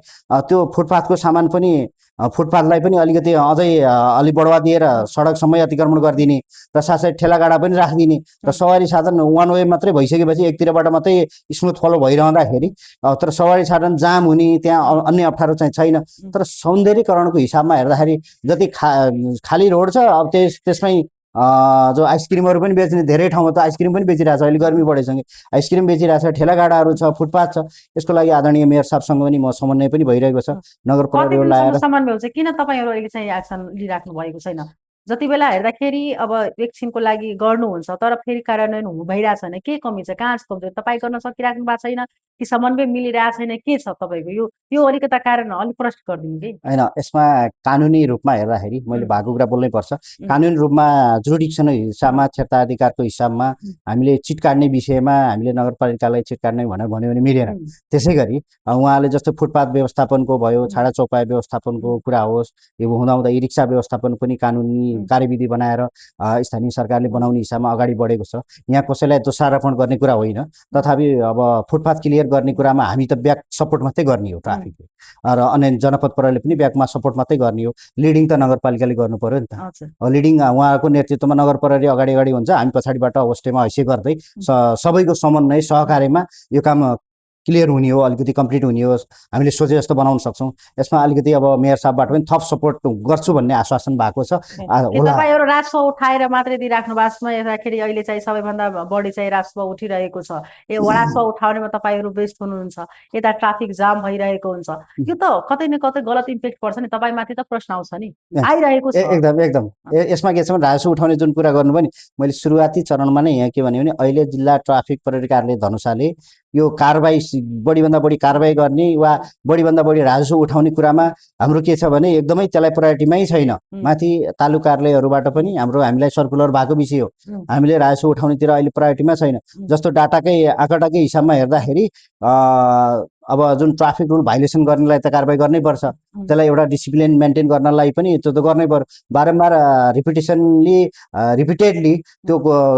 त्यो फुटपाथको सामान पनि फुटपाथलाई पनि अलिकति अझै अलि बढावा दिएर सडकसम्मै अतिक्रमण गरिदिने र साथसाथै ठेलागाडा पनि राखिदिने र सवारी साधन वान वे मात्रै भइसकेपछि एकतिरबाट मात्रै स्मुथ फ्लो भइरहँदाखेरि तर सवारी साधन जाम हुने, त्यहाँ अन्य अप्ठ्यारो चाहिँ छैन। तर सौन्दर्यीकरणको हिसाबमा हेर्दाखेरि जति खाली रोड छ, अब त्यसमै जो आइसक्रिमहरू पनि बेच्ने, धेरै ठाउँमा त आइसक्रिम पनि बेचिरहेछ, अहिले गर्मी बढेसँगै आइसक्रिम बेचिरहेछ, ठेलागाडाहरू छ, फुटपाथ छ। यसको लागि आदरणीय मेयर साहबसँग पनि म समन्वय पनि भइरहेको छ। नगर कति प्रहरीहरू दिनसम्म लाएर समन्वय हुन्छ? किन तपाईँहरू अहिले चाहिँ एक्सन लिइराख्नु भएको छैन? जति बेला हेर्दाखेरि अब एकछिनको लागि गर्नुहुन्छ तर फेरि कार्यान्वयन हुनु भइरहेको छैन, के कमी छ? कहाँ छ कमजोरी? तपाईँ गर्न सकिराख्नु भएको छैन कि समन्वय मिलिरहेको छैन? के छ तपाईँको? यो अलिकता कारण अलिक प्रष्ट गरिदिनु कि। होइन, यसमा कानुनी रूपमा हेर्दाखेरि मैले भएको कुरा बोल्नै पर्छ। कानुनी रूपमा जुरिडिक्सन हिसाबमा, क्षेत्र अधिकारको हिसाबमा हामीले चिट काट्ने विषयमा हामीले नगरपालिकालाई चिट काट्ने भनेर भन्यो भने मिलेन। त्यसै गरी उहाँले जस्तो फुटपाथ व्यवस्थापनको भयो, छाडा चौपाया व्यवस्थापनको कुरा होस्, यो हुँदाहुँदा ई रिक्सा व्यवस्थापन पनि कानुनी कार्यविधि बनाएर स्थानीय सरकारले बनाउने हिसाबमा अगाडि बढेको छ। यहाँ कसैलाई दोषारोपण गर्ने कुरा होइन। तथापि अब फुटपाथ क्लियर गर्ने कुरामा हामी त ब्याक सपोर्ट मात्रै गर्ने हो ट्राफिकले, र अन्य जनपद प्रहरीले पनि ब्याकमा सपोर्ट मात्रै गर्ने हो। लिडिङ त नगरपालिकाले गर्नु पर्यो नि त। लिडिङ उहाँको नेतृत्वमा नगर प्रहरी अगाडि हुन्छ, हामी पछाडिबाट होस्टेमा हैसियत गर्दै सबैको समन्वय सहकार्यमा यो काम क्लियर हुने हो, अलिकति कम्प्लिट हुने हो, हामीले सोचे जस्तो बनाउन सक्छौँ। यसमा अलिकति अब मेयर साहबबाट पनि थप सपोर्ट गर्छु भन्ने आश्वासन भएको छ। होला तपाईँहरू राजस्व उठाएर मात्रै दिइराख्नु भएको छ हेर्दाखेरि अहिले चाहिँ सबैभन्दा बढी चाहिँ राजस्व उठिरहेको छ। राजस्व उठाउनेमा तपाईँहरू बेस्ट हुनुहुन्छ, यता ट्राफिक जाम भइरहेको हुन्छ। यो त कतै न कतै गलत इम्प्याक्ट पर्छ नि, तपाईँमाथि त प्रश्न आउँछ नि, आइरहेको छ। एकदम यसमा के छ भने राजस्व उठाउने जुन कुरा गर्नुभयो नि, मैले सुरुवाती चरणमा नै यहाँ के भने अहिले जिल्ला ट्राफिक प्रहरी कार्यालय धनुषाले यो कारबाही बढीभन्दा बढी कारबाही गर्ने वा बढीभन्दा बढी राजस्व उठाउने कुरामा हाम्रो के छ भने एकदमै त्यसलाई प्रायोरिटीमै छैन। माथि तालुका कार्यालयहरूबाट पनि हामीलाई सर्कुलर भएको विषय हो। हामीले राजस्व उठाउनेतिर अहिले प्रायोरिटीमा छैन। जस्तो आँकडाकै हिसाबमा हेर्दाखेरि अब जुन ट्राफिक रुल भाइलेसन गर्नेलाई त कारबाही गर्नै पर्छ, त्यसलाई एउटा डिसिप्लिन मेन्टेन गर्नलाई पनि त्यो त गर्नै पर्यो। बारम्बार रिपिटेडली त्यो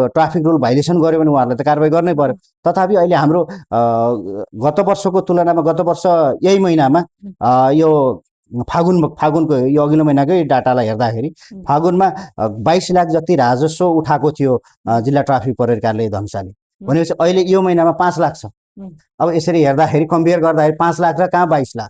ट्राफिक रुल भाइलेसन गर्यो भने उहाँहरूलाई त कारबाही गर्नै पर्यो। तथापि अहिले हाम्रो गत वर्षको तुलनामा गत वर्ष यही महिनामा यो फागुनको यो अघिल्लो महिनाकै डाटालाई हेर्दाखेरि फागुनमा 22 लाख जति राजस्व उठाएको थियो जिल्ला ट्राफिक प्रहरी कार्यालय धनुषाले। भनेपछि अहिले यो महिनामा 5 लाख छ। अब यसरी हेर्दाखेरि कम्पेयर गर्दाखेरि 5 लाख र कहाँ 22 लाख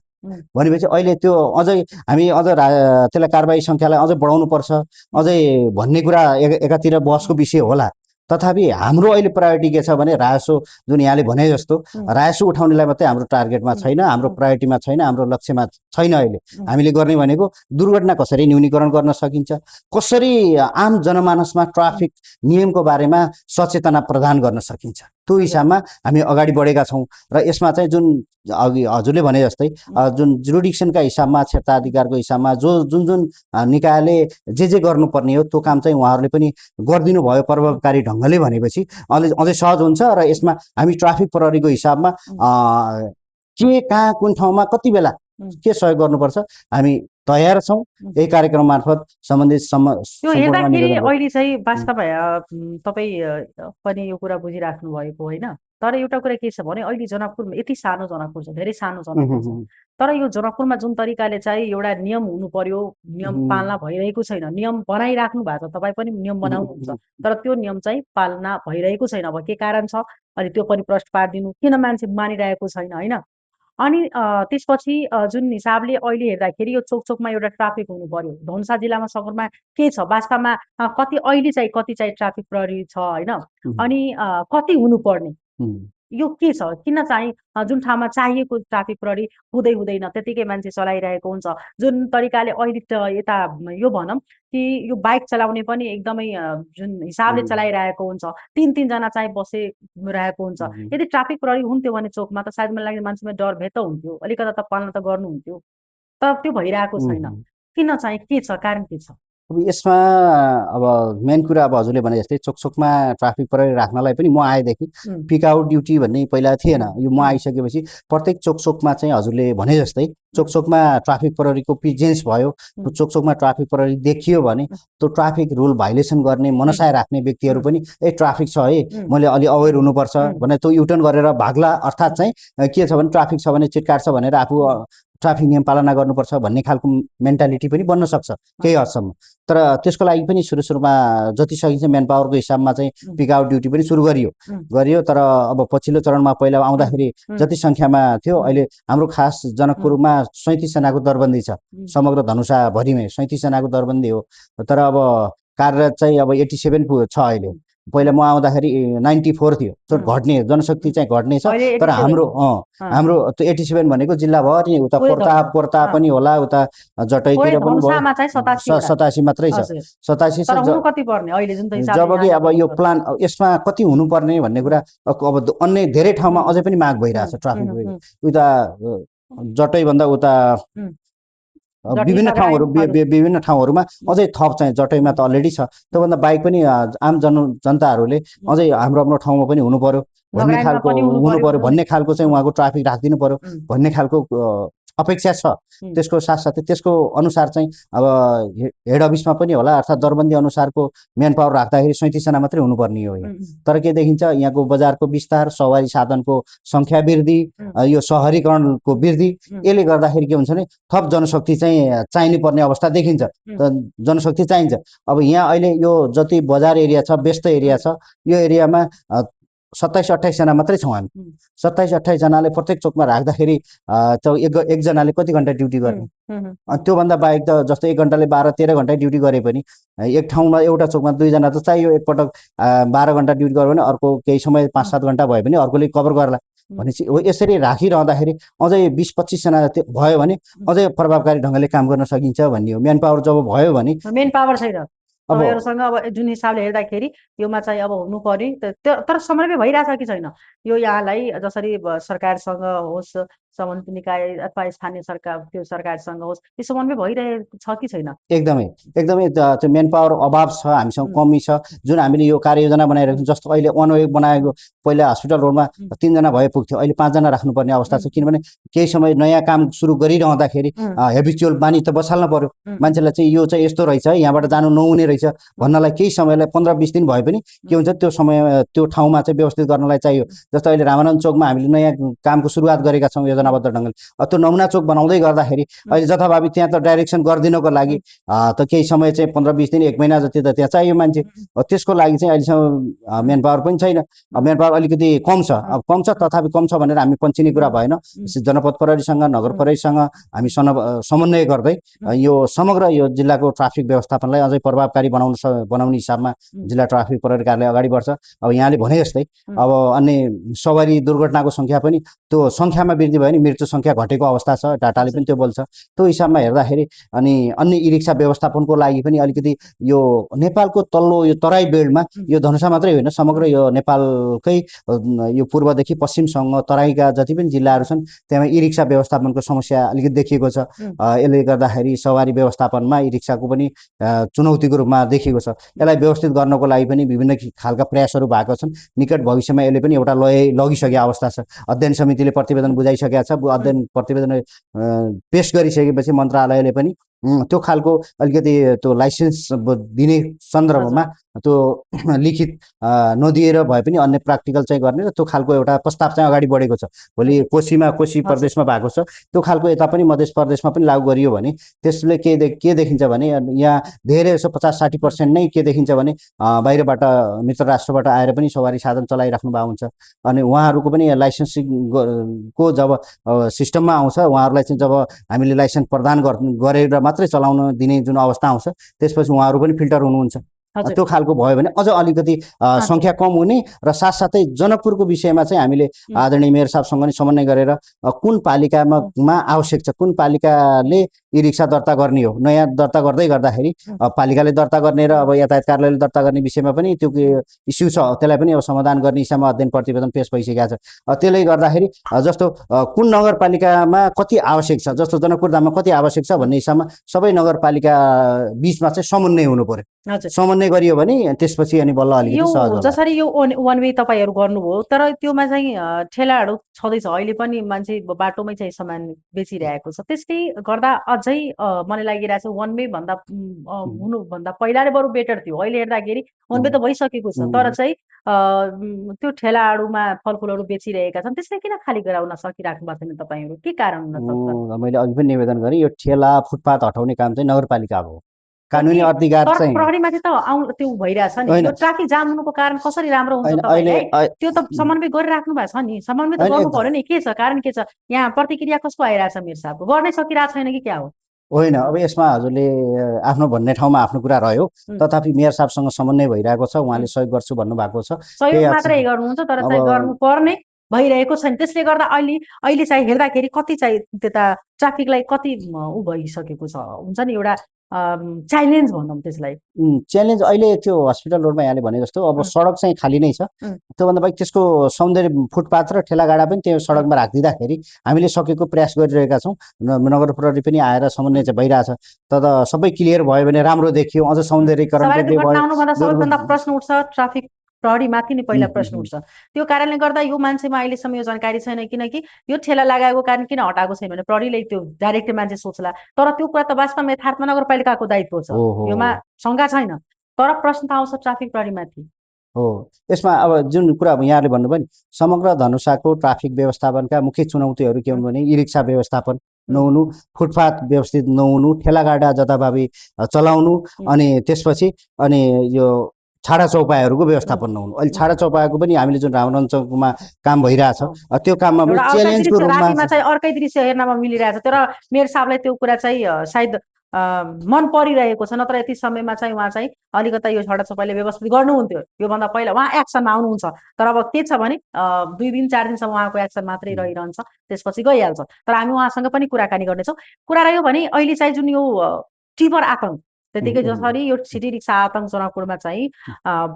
भनेपछि अहिले त्यो हामी त्यसलाई कारबाही सङ्ख्यालाई अझै बढाउनु पर्छ अझै भन्ने कुरा एकातिर बहसको विषय होला। तथापि हाम्रो अहिले प्रायोरिटी के छ भने राजस्व जुन यहाँले भने जस्तो राजस्व उठाउनेलाई मात्रै हाम्रो टार्गेटमा छैन, हाम्रो प्रायोरिटीमा छैन, हाम्रो लक्ष्यमा छैन। अहिले हामीले गर्ने भनेको दुर्घटना कसरी न्यूनीकरण गर्न सकिन्छ, कसरी आम जनमानसमा ट्राफिक नियमको बारेमा सचेतना प्रदान गर्न सकिन्छ, त्यो हिसाबमा हामी अगाडि बढेका छौँ। र यसमा चाहिँ जुन अघि हजुरले भने जस्तै जुन जुरिडिक्सनका हिसाबमा, क्षेत्राधिकारको हिसाबमा जुन निकायले जे गर्नुपर्ने हो त्यो काम चाहिँ उहाँहरूले पनि गरिदिनु भयो प्रभावकारी ढङ्गले भनेपछि अझै सहज हुन्छ। र यसमा हामी ट्राफिक प्रहरीको हिसाबमा के कहाँ कुन ठाउँमा कति बेला के सहयोग गर्नुपर्छ हामी तयार छौँ। यही कार्यक्रम मार्फत सम्बन्धित त्यो हेर्दाखेरि अहिले चाहिँ वास्तव तपाईँ पनि यो कुरा बुझिराख्नु भएको होइन। तर एउटा कुरा के छ भने अहिले जनकपुरमा यति सानो जनकपुर छ, धेरै सानो जनकपुर छ। तर यो जनकपुरमा जुन तरिकाले चाहिँ एउटा नियम हुनु पर्यो, नियम पालना भइरहेको छैन। नियम बनाइराख्नु भएको छ, तपाईँ पनि नियम बनाउनुहुन्छ, तर त्यो नियम चाहिँ पालना भइरहेको छैन। अब के कारण छ अनि त्यो पनि प्रश्न पारिदिनु, किन मान्छे मानिरहेको छैन होइन। अनि त्यसपछि जुन हिसाबले अहिले हेर्दाखेरि यो चोकमा एउटा ट्राफिक हुनु पर्यो, धनुषा जिल्लामा सगरमा के छ वास्तवमा कति अहिले चाहिँ कति चाहिँ ट्राफिक प्रहरी छ होइन, अनि कति हुनुपर्ने यो के छ किन चाहिँ जुन ठाउँमा चाहिएको ट्राफिक प्रहरी हुँदैन त्यतिकै मान्छे चलाइरहेको हुन्छ जुन तरिकाले अहिले त यता यो भनौँ कि यो बाइक चलाउने पनि एकदमै जुन हिसाबले चलाइरहेको हुन्छ तीन जना चाहिँ बसिरहेको हुन्छ यदि ट्राफिक प्रहरी हुन्थ्यो भने चोकमा त सायद मलाई लाग्छ मान्छेमा डर भए त हुन्थ्यो अलिकता त पालना त गर्नुहुन्थ्यो तर त्यो भइरहेको छैन किन चाहिँ के छ कारण के छ अब यसमा अब मेन कुरा अब हजुरले भने जस्तै चोकचोकमा ट्राफिक प्रहरी राख्नलाई पनि म आएदेखि पिक आउट ड्युटी भन्ने पहिला थिएन यो म आइसकेपछि प्रत्येक चोकचोकमा चाहिँ हजुरले भने जस्तै चोकचोकमा ट्राफिक प्रहरीको प्रेजेन्स भयो चोकचोकमा ट्राफिक प्रहरी देखियो भने त्यो ट्राफिक रुल भाइलेसन गर्ने मनसाय राख्ने व्यक्तिहरू पनि ए ट्राफिक छ है मैले अलि अवेर हुनुपर्छ भनेर त्यो युटर्न गरेर भाग्ला अर्थात् चाहिँ के छ भने ट्राफिक छ भने चिटकाट छ भनेर आफू ट्राफिक नियम पालना गर्नुपर्छ भन्ने खालको मेन्टालिटी पनि बन्न सक्छ केही हदसम्म तर त्यसको लागि पनि सुरुमा जति सकिन्छ म्यान पावरको हिसाबमा चाहिँ पिक आउट ड्युटी पनि सुरु गरियो तर अब पछिल्लो चरणमा पहिला आउँदाखेरि जति सङ्ख्यामा थियो अहिले हाम्रो खास जनकपुरमा 37 जनाको दरबन्दी छ समग्र धनुषाभरिमै 37 जनाको दरबन्दी हो तर अब कार्यरत चाहिँ अब 87 छ अहिले पहिला म आउँदाखेरि 94 थियो त्यो घट्ने जनशक्ति चाहिँ घट्ने छ तर हाम्रो त्यो 87 भनेको जिल्लाभरि उता पोर्ता पनि होला उता जटैतिर पनि 87 मात्रै छ 87 छ जबकि अब यो प्लान यसमा कति हुनुपर्ने भन्ने कुरा अब अन्य धेरै ठाउँमा अझै पनि माग भइरहेछ ट्राफिक उता जटैभन्दा उता विभिन्न ठाउँहरूमा अझै थप चाहिँ जटैमा त अलरेडी छ त्योभन्दा बाहेक पनि आम जनताहरूले अझै हाम्रो ठाउँमा पनि हुनु पर्यो भन्ने खालको चाहिँ उहाँको ट्राफिक राखिदिनु पर्यो भन्ने खालको अपेक्षा छ त्यसको साथसाथै त्यसको अनुसार चाहिँ अब हेड अफिसमा पनि होला अर्थात् दरबन्दी अनुसारको म्यान पावर राख्दाखेरि 37 जना मात्रै हुनुपर्ने हो तर के देखिन्छ यहाँको बजारको विस्तार सवारी साधनको सङ्ख्या वृद्धि यो सहरीकरणको वृद्धि यसले गर्दाखेरि के हुन्छ भने थप जनशक्ति चाहिँ चाहिने पर्ने अवस्था देखिन्छ जनशक्ति चाहिन्छ अब यहाँ अहिले यो जति बजार एरिया छ व्यस्त एरिया छ यो एरियामा 27-28 जना मात्रै छौँ हामी 27-28 जनाले प्रत्येक चोकमा राख्दाखेरि एकजनाले कति घन्टा ड्युटी गर्ने त्योभन्दा बाहेक त जस्तै 1 घन्टाले 12-13 घन्टा ड्युटी गरे पनि एक ठाउँमा एउटा चोकमा 2 जना त चाहियो एकपटक 12 घन्टा ड्युटी गर्यो भने अर्को केही समय 5-7 घन्टा भयो भने अर्कोले कभर गर्ला भनेपछि यसरी राखिरहँदाखेरि अझै 20-25 जना भयो भने अझै प्रभावकारी ढङ्गले काम गर्न सकिन्छ भन्ने हो म्यान पावर जब भयो भने मेन पावर छैन तपाईँहरूसँग अब जुन हिसाबले हेर्दाखेरि योमा चाहिँ अब हुनु पर्यो तर समन्वय भइरहेछ कि छैन यो यहाँलाई जसरी सरकारसँग होस् सम्बन्धित निकाय अथवा स्थानीय सरकार त्यो सरकारसँग होस् यो समन्वय भइरहेको छ कि छैन एकदमै त्यो मेन पावर अभाव छ हामीसँग कमी छ जुन हामीले यो कार्ययोजना बनाइरहेको छौँ जस्तो अहिले वन वे बनाएको पहिला हस्पिटल रोडमा 3 जना भए पुग्थ्यो अहिले 5 जना राख्नुपर्ने अवस्था छ किनभने केही समय नयाँ काम सुरु गरिरहँदाखेरि हेबिचुअल बानी त बसाल्न पर्यो मान्छेलाई चाहिँ यो चाहिँ यस्तो रहेछ यहाँबाट जानु नहुने रहेछ भन्नलाई केही समयलाई 15-20 दिन भए पनि के हुन्छ त्यो समय त्यो ठाउँमा चाहिँ व्यवस्थित गर्नलाई चाहियो जस्तो अहिले रामानन्द चोकमा हामीले नयाँ कामको सुरुवात गरेका छौँ योजनाबद्ध ढङ्गले त्यो नमुना चोक बनाउँदै गर्दाखेरि अहिले जथाभावी त्यहाँ त डाइरेक्सन गरिदिनको लागि त केही समय चाहिँ 15-20 दिन 1 महिना जति त त्यहाँ चाहियो मान्छे त्यसको लागि चाहिँ अहिलेसम्म म्यान पावर पनि छैन म्यान पावर अलिकति कम छ कम छ तथापि कम छ भनेर हामी पन्छिने कुरा भएन जनपद प्रहरीसँग नगर प्रहरीसँग हामी समन्वय गर्दै यो समग्र यो जिल्लाको ट्राफिक व्यवस्थापनलाई अझै प्रभावकारी बनाउने हिसाबमा जिल्ला ट्राफिक प्रहरी कार्यालय अगाडि बढ्छ अब यहाँले भने जस्तै अब अन्य सवारी दुर्घटनाको सङ्ख्या पनि त्यो सङ्ख्यामा वृद्धि भयो भने मृत्यु सङ्ख्या घटेको अवस्था छ डाटाले पनि त्यो बोल्छ त्यो हिसाबमा हेर्दाखेरि अनि अन्य ई रिक्सा व्यवस्थापनको लागि पनि अलिकति यो नेपालको तल्लो यो तराई बेल्टमा यो धनुषा मात्रै होइन समग्र यो नेपालकै यो पूर्वदेखि पश्चिमसँग तराईका जति पनि जिल्लाहरू छन् त्यहाँ ई रिक्सा व्यवस्थापनको समस्या अलिकति देखिएको छ यसले गर्दाखेरि सवारी व्यवस्थापनमा ई रिक्साको पनि चुनौतीको रूपमा देखिएको छ यसलाई व्यवस्थित गर्नको लागि पनि विभिन्न खालका प्रयासहरू भएको छन् निकट भविष्यमा यसले पनि एउटा लगिसकेको अवस्था छ अध्ययन समितिले प्रतिवेदन बुझाइसकेको छ अध्ययन प्रतिवेदन पेश गरिसकेपछि मन्त्रालयले पनि त्यो खालको अलिकति त्यो लाइसेन्स दिने सन्दर्भमा त्यो लिखित नदिएर भए पनि अन्य प्र्याक्टिकल चाहिँ गर्ने र त्यो खालको एउटा प्रस्ताव चाहिँ अगाडि बढेको छ भोलि कोशी प्रदेशमा भएको छ त्यो खालको यता पनि मध्य प्रदेशमा पनि लागू गरियो भने त्यसले के देखिन्छ भने यहाँ धेरै जसो 50-60% नै के देखिन्छ भने बाहिरबाट मित्र राष्ट्रबाट आएर पनि सवारी साधन चलाइराख्नु भएको हुन्छ अनि उहाँहरूको पनि लाइसेन्सिङको जब सिस्टममा आउँछ उहाँहरूलाई चाहिँ जब हामीले लाइसेन्स प्रदान गरेर मात्रै चलाउन दिने जुन अवस्था आउँछ त्यसपछि उहाँहरू पनि फिल्टर हुनुहुन्छ हजुर त्यो खालको भयो भने अझ अलिकति हजुर सङ्ख्या कम हुने र साथसाथै जनकपुरको विषयमा चाहिँ हामीले आदरणीय मेयर साहबसँग नि समन्वय गरेर कुन पालिकामा आवश्यक छ, कुन पालिकाले ई रिक्सा दर्ता गर्ने हो, नयाँ दर्ता गर्दै गर्दाखेरि पालिकाले दर्ता गर्ने र अब यातायात कार्यालयले दर्ता गर्ने विषयमा पनि त्यो इस्यु छ, त्यसलाई पनि अब समाधान गर्ने हिसाबमा अध्ययन प्रतिवेदन पेश भइसकेको छ। त्यसले गर्दाखेरि जस्तो कुन नगरपालिकामा कति आवश्यक छ, जस्तो जनकपुर धाममा कति आवश्यक छ भन्ने हिसाबमा सबै नगरपालिका बिचमा चाहिँ समन्वय हुनु पर्यो। हजुर समन्वय गरियो भने त्यसपछि अनि बल्ल अलिकति यो सहज होला। जसरी यो वान वे तपाईँहरू गर्नुभयो तर त्योमा चाहिँ ठेलाहरू छँदैछ अहिले पनि मान्छे बाटोमै चाहिँ सामान बेचिरहेको छ त्यसले गर्दा अझै मलाई लागिरहेको छ वान वे भन्दा हुनुभन्दा पहिला नै बरु बेटर थियो अहिले हेर्दाखेरि वान वे त भइसकेको छ तर चाहिँ त्यो ठेलाहरूमा फलफुलहरू बेचिरहेका छन् त्यसले किन खाली गराउन सकिराख्नु भएको छैन तपाईँहरू के कारण हुन सक्छ मैले अघि पनि निवेदन गरेँ, यो ठेला फुटपाथ हटाउने काम चाहिँ नगरपालिका हो। कानुनी अधिकार तर चाहिँ प्रहरीमाथि त त्यो भइरहेछ नि होइन। यो ट्राफिक जाम हुनुको कारण कसरी राम्रो हुन्छ होइन, तपाईँलाई अहिले त्यो त समन्वय गरिराख्नु भएको छ नि समन्वय त होइन, गर्नु एकदम पर्यो नि के छ कारण के छ यहाँ प्रतिक्रिया कस्तो आइरहेछ मेयर साहबको गर्नै सकिरहेको छैन कि क्या हो होइन। अब यसमा हजुरले आफ्नो भन्ने ठाउँमा आफ्नो कुरा रह्यो, तथापि मेयर साहबसँग समन्वय भइरहेको छ, उहाँले सहयोग गर्छु भन्नुभएको छ। सहयोग मात्रै गर्नुहुन्छ तर चाहिँ अब गर्नुपर्ने भइरहेको छैन त्यसले गर्दा अहिले चाहिँ हेर्दाखेरि कति चाहिँ त्यता ट्राफिकलाई कति ऊ भइसकेको छ हुन्छ नि एउटा च्यालेन्ज भनौँ त्यसलाई च्यालेन्ज अहिले त्यो हस्पिटल रोडमा यहाँले भने जस्तो अब सडक चाहिँ खाली नै छ, त्योभन्दा बाहेक त्यसको सौन्दर्य फुटपाथ र ठेलागाडा पनि त्यो सडकमा राखिदिँदाखेरि हामीले सकेको प्रयास गरिरहेका छौँ। नगर प्रहरी पनि आएर समन्वय चाहिँ भइरहेछ, तर सबै क्लियर भयो भने राम्रो देखियो, अझ सौन्दर्यीकरण सवारी पनि दुर्घटना भयो। आउनुभन्दा सबैभन्दा प्रश्न उठ्छ ट्राफिक प्रहरीमाथि नै पहिला प्रश्न उठ्छ त्यो कारणले गर्दा यो मान्छेमा अहिलेसम्म यो जानकारी छैन किनकि यो ठेला लगाएको कारण किन हटाएको छैन भने प्रहरीले त्यो डाइरेक्ट मान्छे सोच्ला तर त्यो कुरा त वास्तवमा यथार्थमा नगरपालिकाको दायित्व छ योमा शङ्का छैन तर प्रश्न त आउँछ ट्राफिक प्रहरीमाथि हो। यसमा अब जुन कुरा अब यहाँले भन्नुभयो नि समग्र धनुषाको ट्राफिक व्यवस्थापनका मुख्य चुनौतीहरू के हुन् भने ई रिक्सा व्यवस्थापन नहुनु, फुटपाथ व्यवस्थित नहुनु, ठेलागाडा जताभावी चलाउनु, अनि त्यसपछि अनि यो छाडा चौपायाहरूको व्यवस्थापन नहुनु। अहिले छाडा चौपायाको पनि हामीले जुन रामनगर चौकमा काम भइरहेछ त्यो काममा पनि च्यालेन्जको रूपमा रातिमा चाहिँ अर्कै दृश्य हेर्नमा मिलिरहेछ तर मेयर साहबलाई त्यो कुरा चाहिँ सायद मन परिरहेको छ नत्र यति समयमा चाहिँ उहाँ चाहिँ अलिकता यो छाडा चौपायाले व्यवस्थित गर्नुहुन्थ्यो योभन्दा पहिला उहाँ एक्सनमा आउनुहुन्छ तर अब के छ भने 2 दिन 4 दिनसम्म उहाँको एक्सन मात्रै रहिरहन्छ त्यसपछि गइहाल्छ तर हामी उहाँसँग पनि कुराकानी गर्नेछौँ। कुरा रह्यो भने अहिले चाहिँ जुन यो टिपर आतङ्क त्यतिकै जसरी यो सिटी रिक्सा आतङ्क जनकपुरमा चाहिँ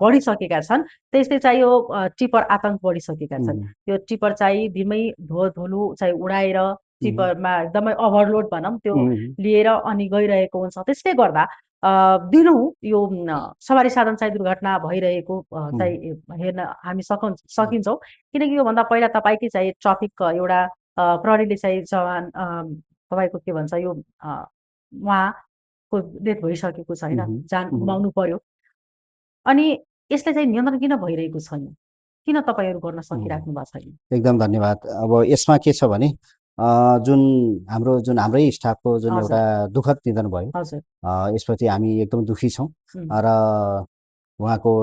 बढिसकेका छन् त्यस्तै चाहिँ यो टिपर आतङ्क बढिसकेका छन् यो टिपर चाहिँ धिमै धुलो चाहिँ उडाएर टिपरमा एकदमै ओभरलोड भनौँ त्यो लिएर अनि गइरहेको हुन्छ त्यसले गर्दा दिनहुँ यो सवारी साधन चाहिँ दुर्घटना भइरहेको चाहिँ हेर्न हामी सकिन्छौँ किनकि योभन्दा पहिला तपाईँकै चाहिँ ट्राफिक एउटा प्रहरीले चाहिँ जवान तपाईँको के भन्छ यो उहाँको डेथ भइसकेको छ होइन जान गुमाउनु पर्यो अनि यसले चाहिँ नियन्त्रण किन भइरहेको छैन किन तपाईँहरू गर्न सकिराख्नु भएको छैन? एकदम धन्यवाद। अब यसमा के छ भने जुन हाम्रै स्टाफको जुन एउटा दुःखद निधन भयो यसपछि हामी एकदम दुखी छौँ र उहाँको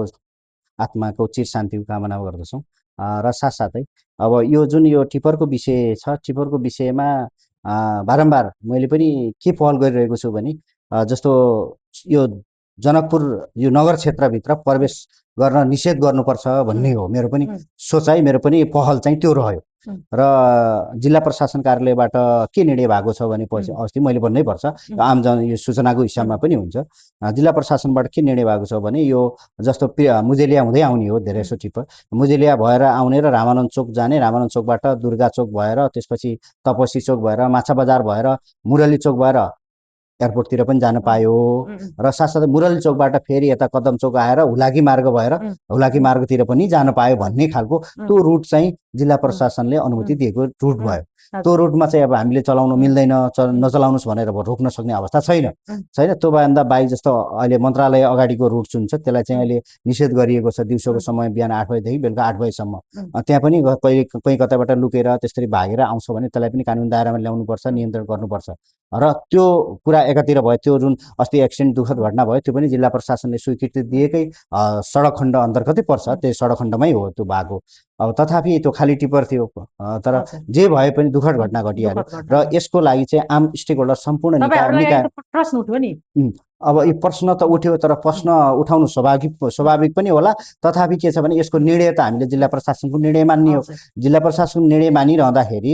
आत्माको चिर शान्तिको कामना गर्दछौँ र साथसाथै अब यो जुन यो टिपरको विषय छ टिपरको विषयमा बारम्बार मैले पनि के पहल गरिरहेको छु भने जस्तो यो जनकपुर यो नगर क्षेत्रभित्र प्रवेश गर्न निषेध गर्नुपर्छ भन्ने हो मेरो पनि सोचाइ, मेरो पनि पहल चाहिँ त्यो रह्यो र जिल्ला प्रशासन कार्यालयबाट के निर्णय भएको छ भने पछि अस्ति मैले भन्नै पर्छ आम जन यो सूचनाको हिसाबमा पनि हुन्छ। जिल्ला प्रशासनबाट के निर्णय भएको छ भने यो जस्तो मुजेलिया हुँदै आउने हो धेरै जसो टिपर मुजेलिया भएर आउने र रामानन्द चोक जाने, रामानन्द चोकबाट दुर्गा चोक भएर त्यसपछि तपसी चोक भएर माछा बजार भएर मुरली चोक भएर एयरपोर्टतिर पनि जान पायो र साथसाथै मुरली चोकबाट फेरि यता कदम चोक आएर हुलाकी मार्ग भएर हुलाकी मार्गतिर पनि जान पायो भन्ने खालको त्यो रुट चाहिँ जिल्ला प्रशासनले अनुमति दिएको रुट भयो। त्यो रुटमा चाहिँ अब हामीले चलाउनु मिल्दैन, नचलाउनुहोस् भनेर रोक्न सक्ने अवस्था छैन। त्योभन्दा बाहेक जस्तो अहिले मन्त्रालय अगाडिको रुट जुन छ त्यसलाई चाहिँ अहिले निषेध गरिएको छ दिउँसोको समय बिहान 8 बजेदेखि बेलुका 8 बजेसम्म। त्यहाँ पनि कहीँ कतैबाट लुकेर त्यसरी भागेर आउँछ भने त्यसलाई पनि कानुन दायरामा ल्याउनुपर्छ, नियन्त्रण गर्नुपर्छ र त्यो कुरा एकातिर भयो। त्यो जुन अस्ति एक्सिडेन्ट दुःखद घटना भयो त्यो पनि जिल्ला प्रशासनले स्वीकृति दिएकै सडक खण्ड अन्तर्गतै पर्छ, त्यो सडक खण्डमै हो त्यो भएको। अब तथापि त्यो खाली टिपर थियो तर जे भए पनि दुःखद घटना घटिहाल्यो र यसको लागि चाहिँ आम स्टेक होल्डर सम्पूर्ण प्रश्न उठ्यो नि अब यो प्रश्न त उठ्यो तर प्रश्न उठाउनु स्वाभाविक पनि होला। तथापि के छ भने यसको निर्णय त हामीले जिल्ला प्रशासनको निर्णय मान्ने हो। जिल्ला प्रशासनको निर्णय मानिरहँदाखेरि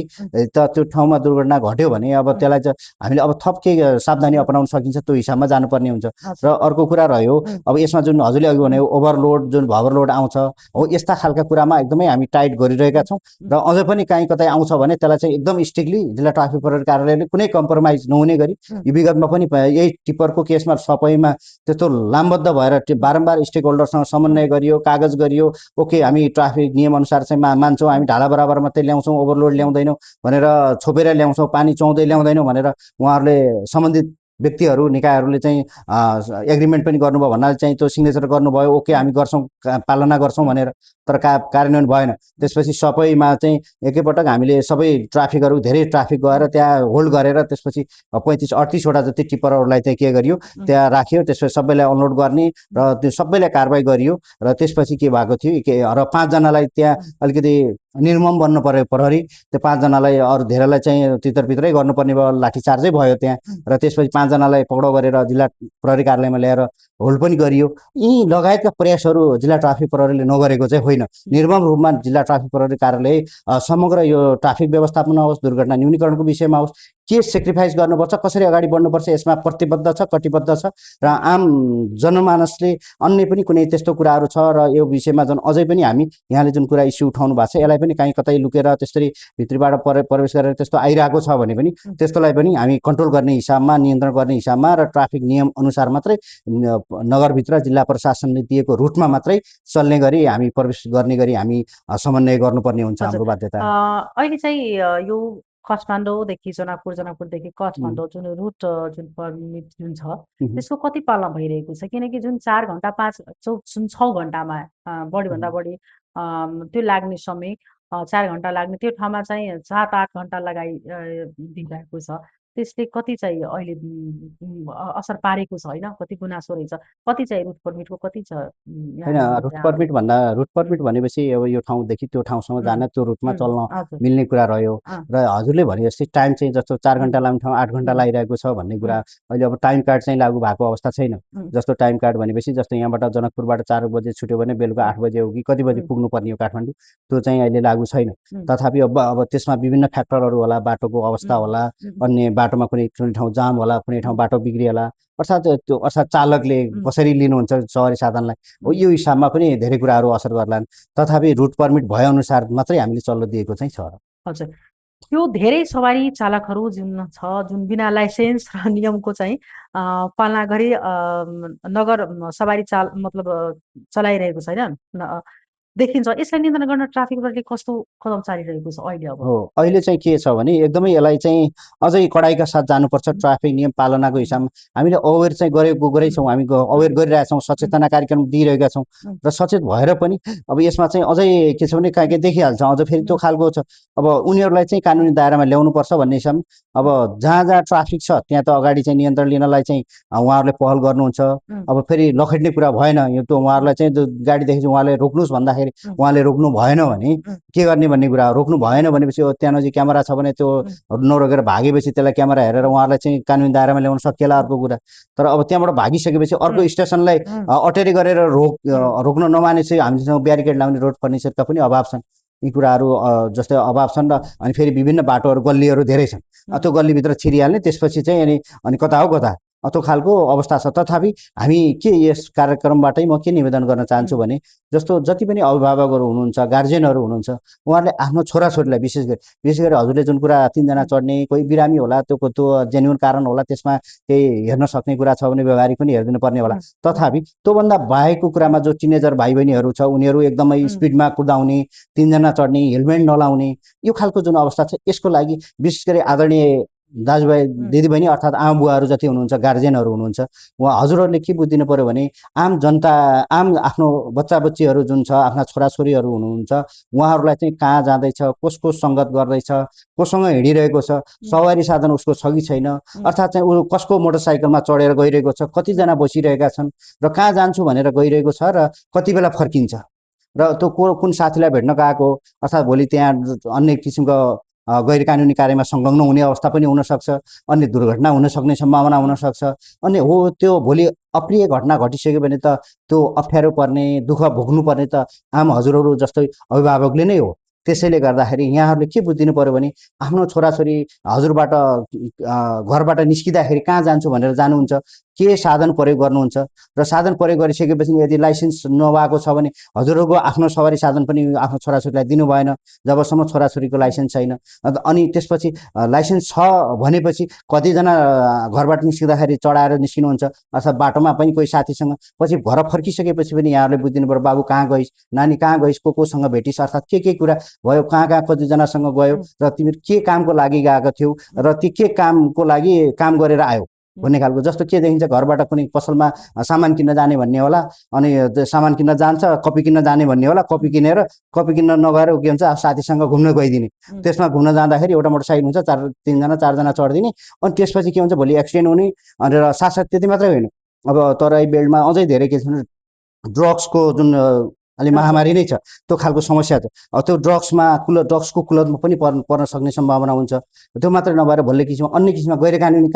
त त्यो ठाउँमा दुर्घटना घट्यो भने अब त्यसलाई चाहिँ हामीले अब थप के सावधानी अपनाउन सकिन्छ त्यो हिसाबमा जानुपर्ने हुन्छ। र अर्को कुरा रह्यो अब यसमा जुन हजुरले अघि भने ओभरलोड जुन भवरलोड आउँछ हो यस्ता खालका कुरामा एकदमै हामी टाइट गरिरहेका छौँ। र अझ पनि कहीँ कतै आउँछ भने त्यसलाई चाहिँ एकदम स्ट्रिक्टली जिल्ला ट्राफिक प्रहरी कार्यालयले कुनै कम्प्रोमाइज नहुने गरी यो विगतमा पनि यही टिप्परको केसमा सबैमा त्यस्तो लामबद्ध भएर बारम्बार स्टेक होल्डरसँग समन्वय गरियो, कागज गरियो, ओके हामी ट्राफिक नियम अनुसार चाहिँ मान्छौँ, हामी ढाला बराबर मात्रै ल्याउँछौँ, ओभरलोड ल्याउँदैनौँ भनेर छोपेर ल्याउँछौँ, पानी चौँदै ल्याउँदैनौँ भनेर उहाँहरूले सम्बन्धित व्यक्तिहरू निकायहरूले चाहिँ एग्रिमेन्ट पनि गर्नुभयो भन्नाले चाहिँ त्यो सिग्नेचर गर्नुभयो, ओके हामी गर्छौँ, पालना गर्छौँ भनेर। तर कार्यान्वयन भएन। त्यसपछि सबैमा चाहिँ एकैपटक हामीले सबै ट्राफिकहरू धेरै ट्राफिक गएर त्यहाँ होल्ड गरेर त्यसपछि 35-38वटा जति टिप्परहरूलाई चाहिँ के गरियो त्यहाँ राख्यो। त्यसपछि सबैलाई अनलोड गर्ने र त्यो सबैलाई कारबाही गरियो। र त्यसपछि के भएको थियो र 5 जनालाई त्यहाँ अलिकति निर्मम बन्नु पर्यो प्रहरी। त्यो 5 जनालाई अरू धेरैलाई चाहिँ तितरबित्रै गर्नुपर्ने भयो, लाठीचार्जै भयो त्यहाँ। र त्यसपछि 5 जनालाई पक्राउ गरेर जिल्ला प्रहरी कार्यालयमा ल्याएर होल्ड पनि गरियो। यी लगायतका प्रयासहरू जिल्ला ट्राफिक प्रहरीले नगरेको चाहिँ होइन। निर्मम रूपमा जिल्ला ट्राफिक प्रहरी कार्यालय समग्र यो ट्राफिक व्यवस्थापन होस्, दुर्घटना न्यूनीकरणको विषयमा होस्, के सेक्रिफाइस गर्नुपर्छ, कसरी अगाडि बढ्नुपर्छ यसमा प्रतिबद्ध छ, कटिबद्ध छ। र आम जनमानसले अन्य पनि कुनै त्यस्तो कुराहरू छ र यो विषयमा जुन अझै पनि हामी यहाँले जुन कुरा इस्यु उठाउनु भएको छ यसलाई पनि कहीँ कतै लुकेर त्यसरी भित्रीबाट प्रवेश गरेर त्यस्तो आइरहेको छ भने पनि त्यस्तोलाई पनि हामी कन्ट्रोल गर्ने हिसाबमा, नियन्त्रण गर्ने हिसाबमा र ट्राफिक नियम अनुसार मात्रै नगरभित्र जिल्ला प्रशासनले दिएको रुटमा मात्रै चल्ने गरी हामी प्रवेश गर्ने गरी हामी समन्वय गर्नुपर्ने हुन्छ हाम्रो बाध्यता। अहिले चाहिँ यो काठमाडौँदेखि जनकपुरदेखि काठमाडौँ जुन रुट जुन पर्मिट जुन छ त्यसको कति पालना भइरहेको छ? किनकि जुन 4 घन्टा 6 घन्टामा बढीभन्दा बढी त्यो लाग्ने समय 4 घन्टा लाग्ने त्यो ठाउँमा चाहिँ 7-8 घन्टा दिइरहेको छ। त्यसले कति चाहिँ अहिले असर पारेको छ होइन? कति गुनासो रहेछ? कति चाहिँ रुट पर्मिटको कति छ? होइन, रुट पर्मिट भनेपछि अब यो ठाउँदेखि त्यो ठाउँसम्म जान त्यो रुटमा चल्न मिल्ने कुरा रह्यो। र हजुरले भने जस्तै टाइम चाहिँ जस्तो 4 घन्टा लाग्ने ठाउँ 8 घन्टा लागिरहेको छ भन्ने कुरा अहिले अब टाइम कार्ड चाहिँ लागू भएको अवस्था छैन। जस्तो टाइम कार्ड भनेपछि जस्तो यहाँबाट जनकपुरबाट 4 बजे छुट्यो भने बेलुका 8 बजे हो कि कति बजे पुग्नुपर्ने हो काठमाडौँ त्यो चाहिँ अहिले लागू छैन। तथापि अब त्यसमा विभिन्न फ्याक्टरहरू होला, बाटोको अवस्था होला, अन्य बाटोमा कुनै ठाउँ जाम होला, कुनै ठाउँ बाटो बिग्रिएला, अर्थात् चालकले कसरी लिनुहुन्छ सवारी साधनलाई हो यो हिसाबमा पनि धेरै कुराहरू असर गर्लान्। तथापि रुट पर्मिट भएअनुसार मात्रै हामीले चल्न दिएको चाहिँ छ। हजुर, यो धेरै सवारी चालकहरू जुन छ जुन बिना लाइसेन्स र नियमको चाहिँ पालना गरी नगर सवारी मतलब चलाइरहेको छैन देखिन्छ। यसलाई नियन्त्रण गर्न ट्राफिक प्रहरीले कस्तो कदम चालिरहेको छ अहिले? अब हो अहिले चाहिँ के छ भने एकदमै यसलाई चाहिँ अझै कडाइका साथ जानुपर्छ। ट्राफिक नियम पालनाको हिसाबमा हामीले अवेर चाहिँ गरेकै छौँ, हामी अवेर गरिरहेका छौँ, सचेतना कार्यक्रम दिइरहेका छौँ। र सचेत भएर पनि अब यसमा चाहिँ अझै के छ भने कहीँ कहीँ देखिहाल्छ अझ फेरि त्यो खालको छ। अब उनीहरूलाई चाहिँ कानुनी दायरामा ल्याउनुपर्छ भन्ने हिसाबमा अब जहाँ जहाँ ट्राफिक छ त्यहाँ त अगाडि चाहिँ नियन्त्रण लिनलाई चाहिँ उहाँहरूले पहल गर्नुहुन्छ। अब फेरि लखेट्ने कुरा भएन, यो त उहाँहरूलाई चाहिँ गाडीदेखि चाहिँ उहाँले रोक्नुहोस् भन्दाखेरि उहाँले रोक्नु भएन भने के गर्ने भन्ने कुरा। रोक्नु भएन भनेपछि त्यहाँ नजिक क्यामेरा छ भने त्यो नरोकेर भागेपछि त्यसलाई क्यामेरा हेरेर उहाँहरूलाई चाहिँ कानुनी दायरामा ल्याउन सकिएला अर्को कुरा। तर अब त्यहाँबाट भागिसकेपछि अर्को स्टेसनलाई अटेरी गरेर रोक्न नमानेपछि हामीसँग ब्यारिकेड लाउने रोड फर्निचरका पनि अभाव छन्। यी कुराहरू जस्तै अभाव छन्। र अनि फेरि विभिन्न बाटोहरू गल्लीहरू धेरै छन्, त्यो गल्लीभित्र छिरिहाल्ने त्यसपछि चाहिँ अनि कता हो कता त्यो खालको अवस्था छ। तथापि हामी के यस कार्यक्रमबाटै म के निवेदन गर्न चाहन्छु भने जस्तो जति पनि अभिभावकहरू हुनुहुन्छ, गार्जेनहरू हुनुहुन्छ, उहाँहरूले आफ्नो छोराछोरीलाई विशेष गरी हजुरले जुन कुरा 3 जना चढ्ने कोही बिरामी होला, त्यो जेन्युन कारण होला, त्यसमा केही हेर्न सक्ने कुरा छ भने व्यवहारिक पनि हेरिदिनु पर्ने होला। तथापि त्योभन्दा बाहेकको कुरामा जो टिनेजर भाइ बहिनीहरू छ उनीहरू एकदमै स्पिडमा कुदाउने, 3 जना चढ्ने, हेलमेट नलाउने, यो खालको जुन अवस्था छ यसको लागि विशेष गरी आदरणीय दाजुभाइ दिदीबहिनी अर्थात् आमा बुवाहरू जति हुनुहुन्छ, गार्जेनहरू हुनुहुन्छ, उहाँ हजुरहरूले के बुझिदिनु पर्यो भने आम जनता, आफ्नो बच्चा बच्चीहरू जुन छ, आफ्ना छोराछोरीहरू हुनुहुन्छ, उहाँहरूलाई चाहिँ कहाँ जाँदैछ, कसको सङ्गत गर्दैछ, कोसँग हिँडिरहेको छ, सवारी साधन उसको छ कि छैन, अर्थात् चाहिँ ऊ कसको मोटरसाइकलमा चढेर गइरहेको छ, कतिजना बसिरहेका छन् र कहाँ जान्छु भनेर गइरहेको छ र कति बेला फर्किन्छ र त्यो कुन साथीलाई भेट्न गएको, अर्थात् भोलि त्यहाँ अन्य किसिमको गैर कानुनी कार्यमा संलग्न हुने अवस्था पनि हुनसक्छ, अन्य दुर्घटना हुन सक्ने सम्भावना हुनसक्छ। अनि हो त्यो भोलि अप्रिय घटना घटिसक्यो भने त त्यो अप्ठ्यारो पर्ने, दुःख भोग्नुपर्ने त आम हजुरहरू जस्तै अभिभावकले नै हो। त्यसैले गर्दाखेरि यहाँहरूले के बुझिदिनु पर्यो भने आफ्नो छोराछोरी हजुरबाट घरबाट निस्किँदाखेरि कहाँ जान्छु भनेर जानुहुन्छ, के साधन प्रयोग गर्नुहुन्छ र साधन प्रयोग गरिसकेपछि यदि लाइसेन्स नभएको छ भने हजुरहरूको आफ्नो सवारी साधन पनि आफ्नो छोराछोरीलाई दिनु भएन जबसम्म छोराछोरीको लाइसेन्स छैन। अनि त्यसपछि लाइसेन्स छ भनेपछि कतिजना घरबाट निस्किँदाखेरि चढाएर निस्किनुहुन्छ अथवा बाटोमा पनि कोही साथीसँग, पछि घर फर्किसकेपछि पनि यहाँहरूले बुझिदिनु पर्यो बाबु कहाँ गइस्, नानी कहाँ गइस्, कोसँग भेटिस्, अर्थात् के कुरा भयो, कहाँ कहाँ कतिजनासँग गयो र तिमीहरू के कामको लागि गएको थियौ र ती के कामको लागि काम गरेर आयो भन्ने खालको। जस्तो के देखिन्छ, घरबाट कुनै पसलमा सामान किन्न जाने भन्ने होला, अनि त्यो सामान किन्न जान्छ, कपी किन्न जाने भन्ने होला, कपी किन्न नगएर के हुन्छ साथीसँग घुम्न गइदिने। त्यसमा घुम्न जाँदाखेरि एउटा मोटरसाइकल हुन्छ, तिनजना चारजना चढिदिने, अनि त्यसपछि के हुन्छ भोलि एक्सिडेन्ट हुने। अनि र साथसाथ त्यति मात्रै होइन, अब तराई बेल्टमा अझै धेरै के छ भने ड्रग्सको जुन अलि महामारी नै छ, त्यो खालको समस्या छ। त्यो ड्रग्सको कुलतमा पनि पर्न सक्ने सम्भावना हुन्छ। त्यो मात्रै नभएर भन्ने किसिममा अन्य किसिममा गैर कानुनी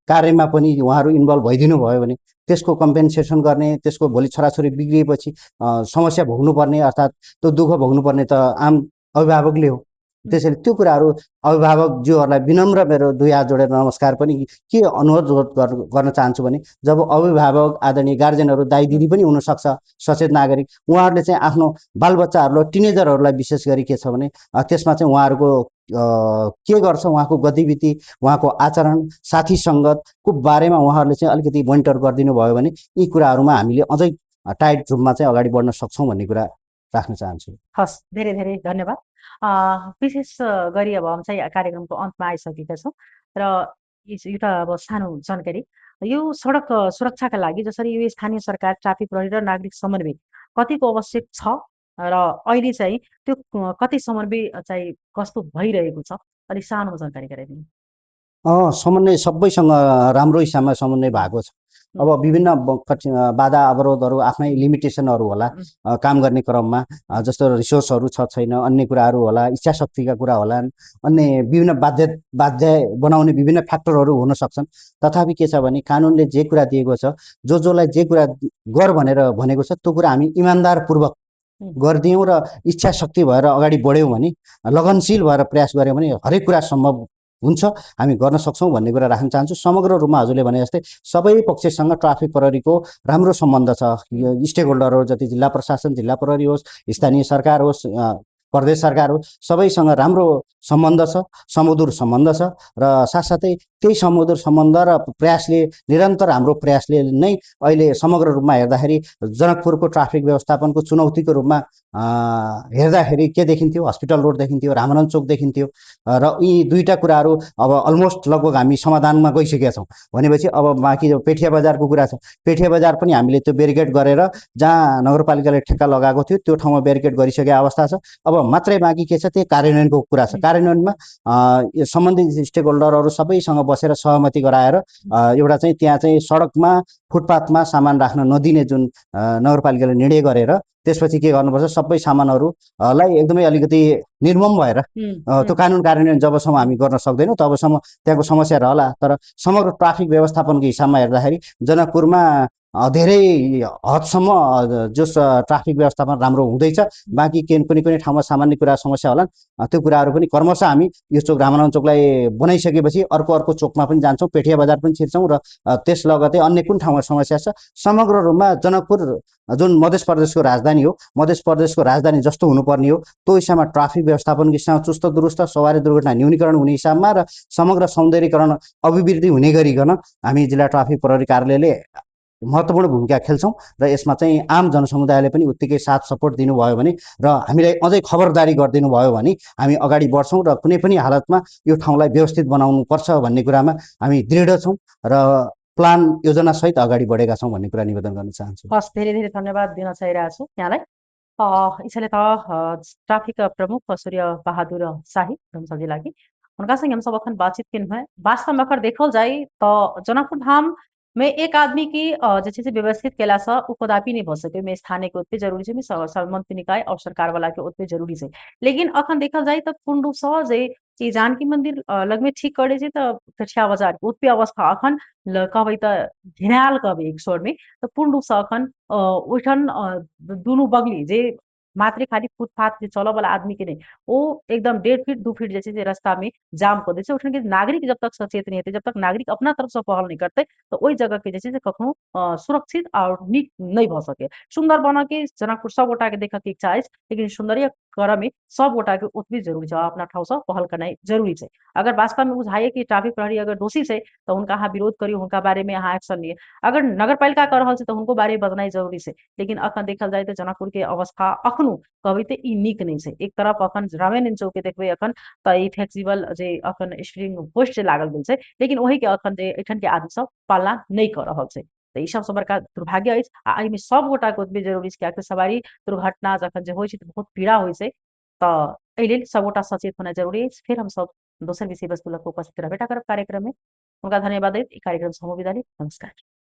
कार्यमा पनि उहाँहरू इन्भल्भ भइदिनु भयो भने त्यसको कम्पेन्सेसन गर्ने, त्यसको भोलि छोराछोरी बिग्रिएपछि समस्या भोग्नुपर्ने, अर्थात् त्यो दुःख भोग्नुपर्ने त आम अभिभावकले हो। त्यसैले त्यो कुराहरू अभिभावकज्यूहरूलाई विनम्र मेरो दुई हात जोडेर नमस्कार पनि के अनुरोध गर्न चाहन्छु भने जब अभिभावक आदरणीय गार्जेनहरू दाइ दिदी पनि हुनसक्छ सचेत नागरिक, उहाँहरूले चाहिँ आफ्नो बालबच्चाहरूलाई टिनेजरहरूलाई विशेष गरी के छ भने त्यसमा चाहिँ उहाँहरूको के गर्छ, उहाँको गतिविधि, उहाँको आचरण, साथी सङ्गतको बारेमा उहाँहरूले चाहिँ अलिकति मोनिटर गरिदिनु भयो भने यी कुराहरूमा हामीले अझै टाइट रूपमा चाहिँ अगाडि बढ्न सक्छौँ भन्ने कुरा राख्न चाहन्छु। हस्, धेरै धेरै धन्यवाद। विशेष गरी अब हम चाहिँ कार्यक्रमको अन्तमा आइसकेका छौँ र एउटा अब सानो जानकारी, यो सडक सुरक्षाका लागि जसरी यो स्थानीय सरकार, ट्राफिक प्रहरी र नागरिक समन्वय कतिको आवश्यक छ र अहिले चाहिँ त्यो कति समन्वय चाहिँ कस्तो भइरहेको छ, अलिक सानो जानकारी गराइदिनु। समन्वय सबैसँग राम्रो हिसाबमा समन्वय भएको छ। अब विभिन्न बाधा अवरोधहरू आफ्नै लिमिटेसनहरू होला काम गर्ने क्रममा, जस्तो रिसोर्सहरू छ छैन, अन्य कुराहरू होला, इच्छा शक्तिका कुरा होलान्, अन्य विभिन्न बाध्य बनाउने विभिन्न फ्याक्टरहरू हुन सक्छन्। तथापि के छ भने कानुनले जे कुरा दिएको छ, जसलाई जे कुरा गर भनेर भनेको छ त्यो कुरा हामी इमान्दारपूर्वक गरिदियौँ र इच्छा शक्ति भएर अगाडि बढ्यौँ भने, लगनशील भएर प्रयास गऱ्यौँ भने हरेक कुरा सम्भव हुन्छ, हामी गर्न सक्छौँ भन्ने कुरा राख्न चाहन्छु। समग्र रूपमा हजुरले भने जस्तै सबै पक्षसँग ट्राफिक प्रहरीको राम्रो सम्बन्ध छ। स्टेक होल्डरहरू जति जिल्ला प्रशासन, जिल्ला प्रहरी होस्, स्थानीय सरकार होस्, प्रदेश सरकार होस्, सबैसँग राम्रो सम्बन्ध छ, सुमधुर सम्बन्ध छ। र साथसाथै त्यही सुमधुर सम्बन्ध र प्रयासले, निरन्तर हाम्रो प्रयासले नै अहिले समग्र रूपमा हेर्दाखेरि जनकपुरको ट्राफिक व्यवस्थापनको चुनौतीको रूपमा हेर्दाखेरि के देखिन्थ्यो, हस्पिटल रोड देखिन्थ्यो, रामानन्द चोक देखिन्थ्यो, र यी दुईटा कुराहरू अब अलमोस्ट लगभग हामी समाधानमा गइसकेका छौँ। भनेपछि अब बाँकी पेठिया बजारको कुरा छ, पेठिया बजार पनि हामीले त्यो बेरिकेड गरेर जहाँ नगरपालिकाले ठेक्का लगाएको थियो त्यो ठाउँमा बेरिकेड गरिसकेको अवस्था छ। अब मात्रै बाँकी के छ, त्यो कार्यान्वयनको कुरा छ। कार्यान्वयनमा सम्बन्धित स्टेक होल्डरहरू सबैसँग बसेर सहमति गराएर एउटा चाहिँ त्यहाँ चाहिँ सडकमा, फुटपाथमा सामान राख्न नदिने जुन नगरपालिकाले निर्णय गरेर त्यसपछि के गर्नुपर्छ, सबै सामानहरूलाई एकदमै अलिकति निर्मम भएर त्यो कानुन कार्यान्वयन जबसम्म हामी गर्न सक्दैनौँ तबसम्म त्यहाँको समस्या रहला। तर समग्र ट्राफिक व्यवस्थापनको हिसाबमा हेर्दाखेरि जनकपुरमा धेरै हदसम्म जस ट्राफिक व्यवस्थापन राम्रो हुँदैछ। बाँकी कुनै कुनै ठाउँमा सामान्य कुरा समस्या होलान्, त्यो कुराहरू पनि क्रमशः हामी यो चोक रामानन्द चोकलाई बनाइसकेपछि अर्को चोकमा पनि जान्छौँ, पेठिया बजार पनि छिर्छौँ र त्यस लगतै अन्य कुन ठाउँमा समस्या छ। समग्र रूपमा जनकपुर जुन मध्य प्रदेशको राजधानी हो, मध्य प्रदेशको राजधानी जस्तो हुनुपर्ने हो, त्यो हिसाबमा ट्राफिक व्यवस्थापनको हिसाबमा चुस्त दुरुस्त, सवारी दुर्घटना न्यूनीकरण हुने हिसाबमा र समग्र सौन्दर्यीकरण अभिवृद्धि हुने गरिकन हामी जिल्ला ट्राफिक प्रहरी कार्यालयले महत्त्वपूर्ण भूमिका खेल्छौँ। र यसमा चाहिँ आम जनसमुदायले पनि उत्तिकै साथ सपोर्ट दिनुभयो भने र हामीलाई अझै खबरदारी गरिदिनु भयो भने हामी अगाडि बढ्छौँ र कुनै पनि हालतमा यो ठाउँलाई व्यवस्थित बनाउनुपर्छ भन्ने कुरामा हामी दृढ छौँ र प्लान योजनासहित अगाडि बढेका छौँ भन्ने कुरा निवेदन गर्न चाहन्छु। हस्, धेरै धेरै धन्यवाद दिन चाहिरहेको छु यहाँलाई। यसैले त ट्राफिक प्रमुख सूर्य बहादुर शाही धुमसजीलाई उनका संग हम सब अखन बातचीत केन है। वास्तव में अगर देखल जाए तो जनकपुर धाम में एक आदमी की जे से व्यवस्थित केला से उ कदापि नहीं भ सके। में स्थानीय के उतने जरूरी है, सर्वमंत निकाय और सरकार वाला के उतने जरूरी है। लेकिन अखन देखल जाए तो पूर्ण रूप से जे कि जानकी मन्दिर लगमे ठीक करे छै त कठिया बाजार ओतबे अवस्था अखन कहबै त घेरायल कहबै एक स्वरमे त पूर्ण रूपसँ अखन ओहिठाम दुनू बगली जे मात्रे खाली फुटपाथ जे चलऽ वाला आदमी के नहीं ओ एकदम 1.5 फीट 2 फीट जे छै से रास्ता में जाम कऽ दै छै ओहिठाम के नागरिक जब तक सचेत नहीं हेतै जब तक नागरिक अपना तरफ से पहल नहीं करतै तऽ ओहि जगह के जे छै से कखनो सुरक्षित और नीक नहीं भऽ सकै सुन्दर बनऽ के जनकपुर सब गोटा के देखऽ के इच्छा अछि लेकिन सुन्दरीय करऽ में सब गोटा के ओतबे जरूरी छै अपना ठाउँ सँ पहल करनाइ जरूरी छै अगर वास्तव में बुझाइए कि ट्रैफिक प्रहरी अगर दोषी छै तऽ हुनका अहाँ विरोध करियौ हुनका बारे में अहाँ एक्शन लिअ अगर नगरपालिका कऽ रहल छै तऽ हुनको बारे में बजनाइ जरूरी छै लेकिन अखन देखल जाय तऽ जनकपुर के अवस्था अखनो कहबै तऽ ई नीक नहीं छै एक तरफ अखन रामानंद चौक के देखबै अखन तऽ ई फ्लेक्सिबल जे अखन स्प्रिंग पोस्ट जे लागल गेल छै लेकिन ओहि के अखन जे एठन के आदमी सब पालना नहीं कऽ रहल छै तऽ ई सबसँ बड़का दुर्भाग्य अछि आ एहिमे सब गोटा के ओतबे जरूरी छै कियाकि सवारी दुर्घटना जखन जे होइ छै तऽ बहुत पीड़ा होइ छै तऽ एहि लेल सब गोटा सचेत होनाइ जरूरी अछि फेर हम सब दोसर विषय वस्तु लऽ कऽ उपस्थित रहबेटा करब कार्यक्रम में हुनका धन्यवाद दैत ई कार्यक्रम से हम विदा ली नमस्कार।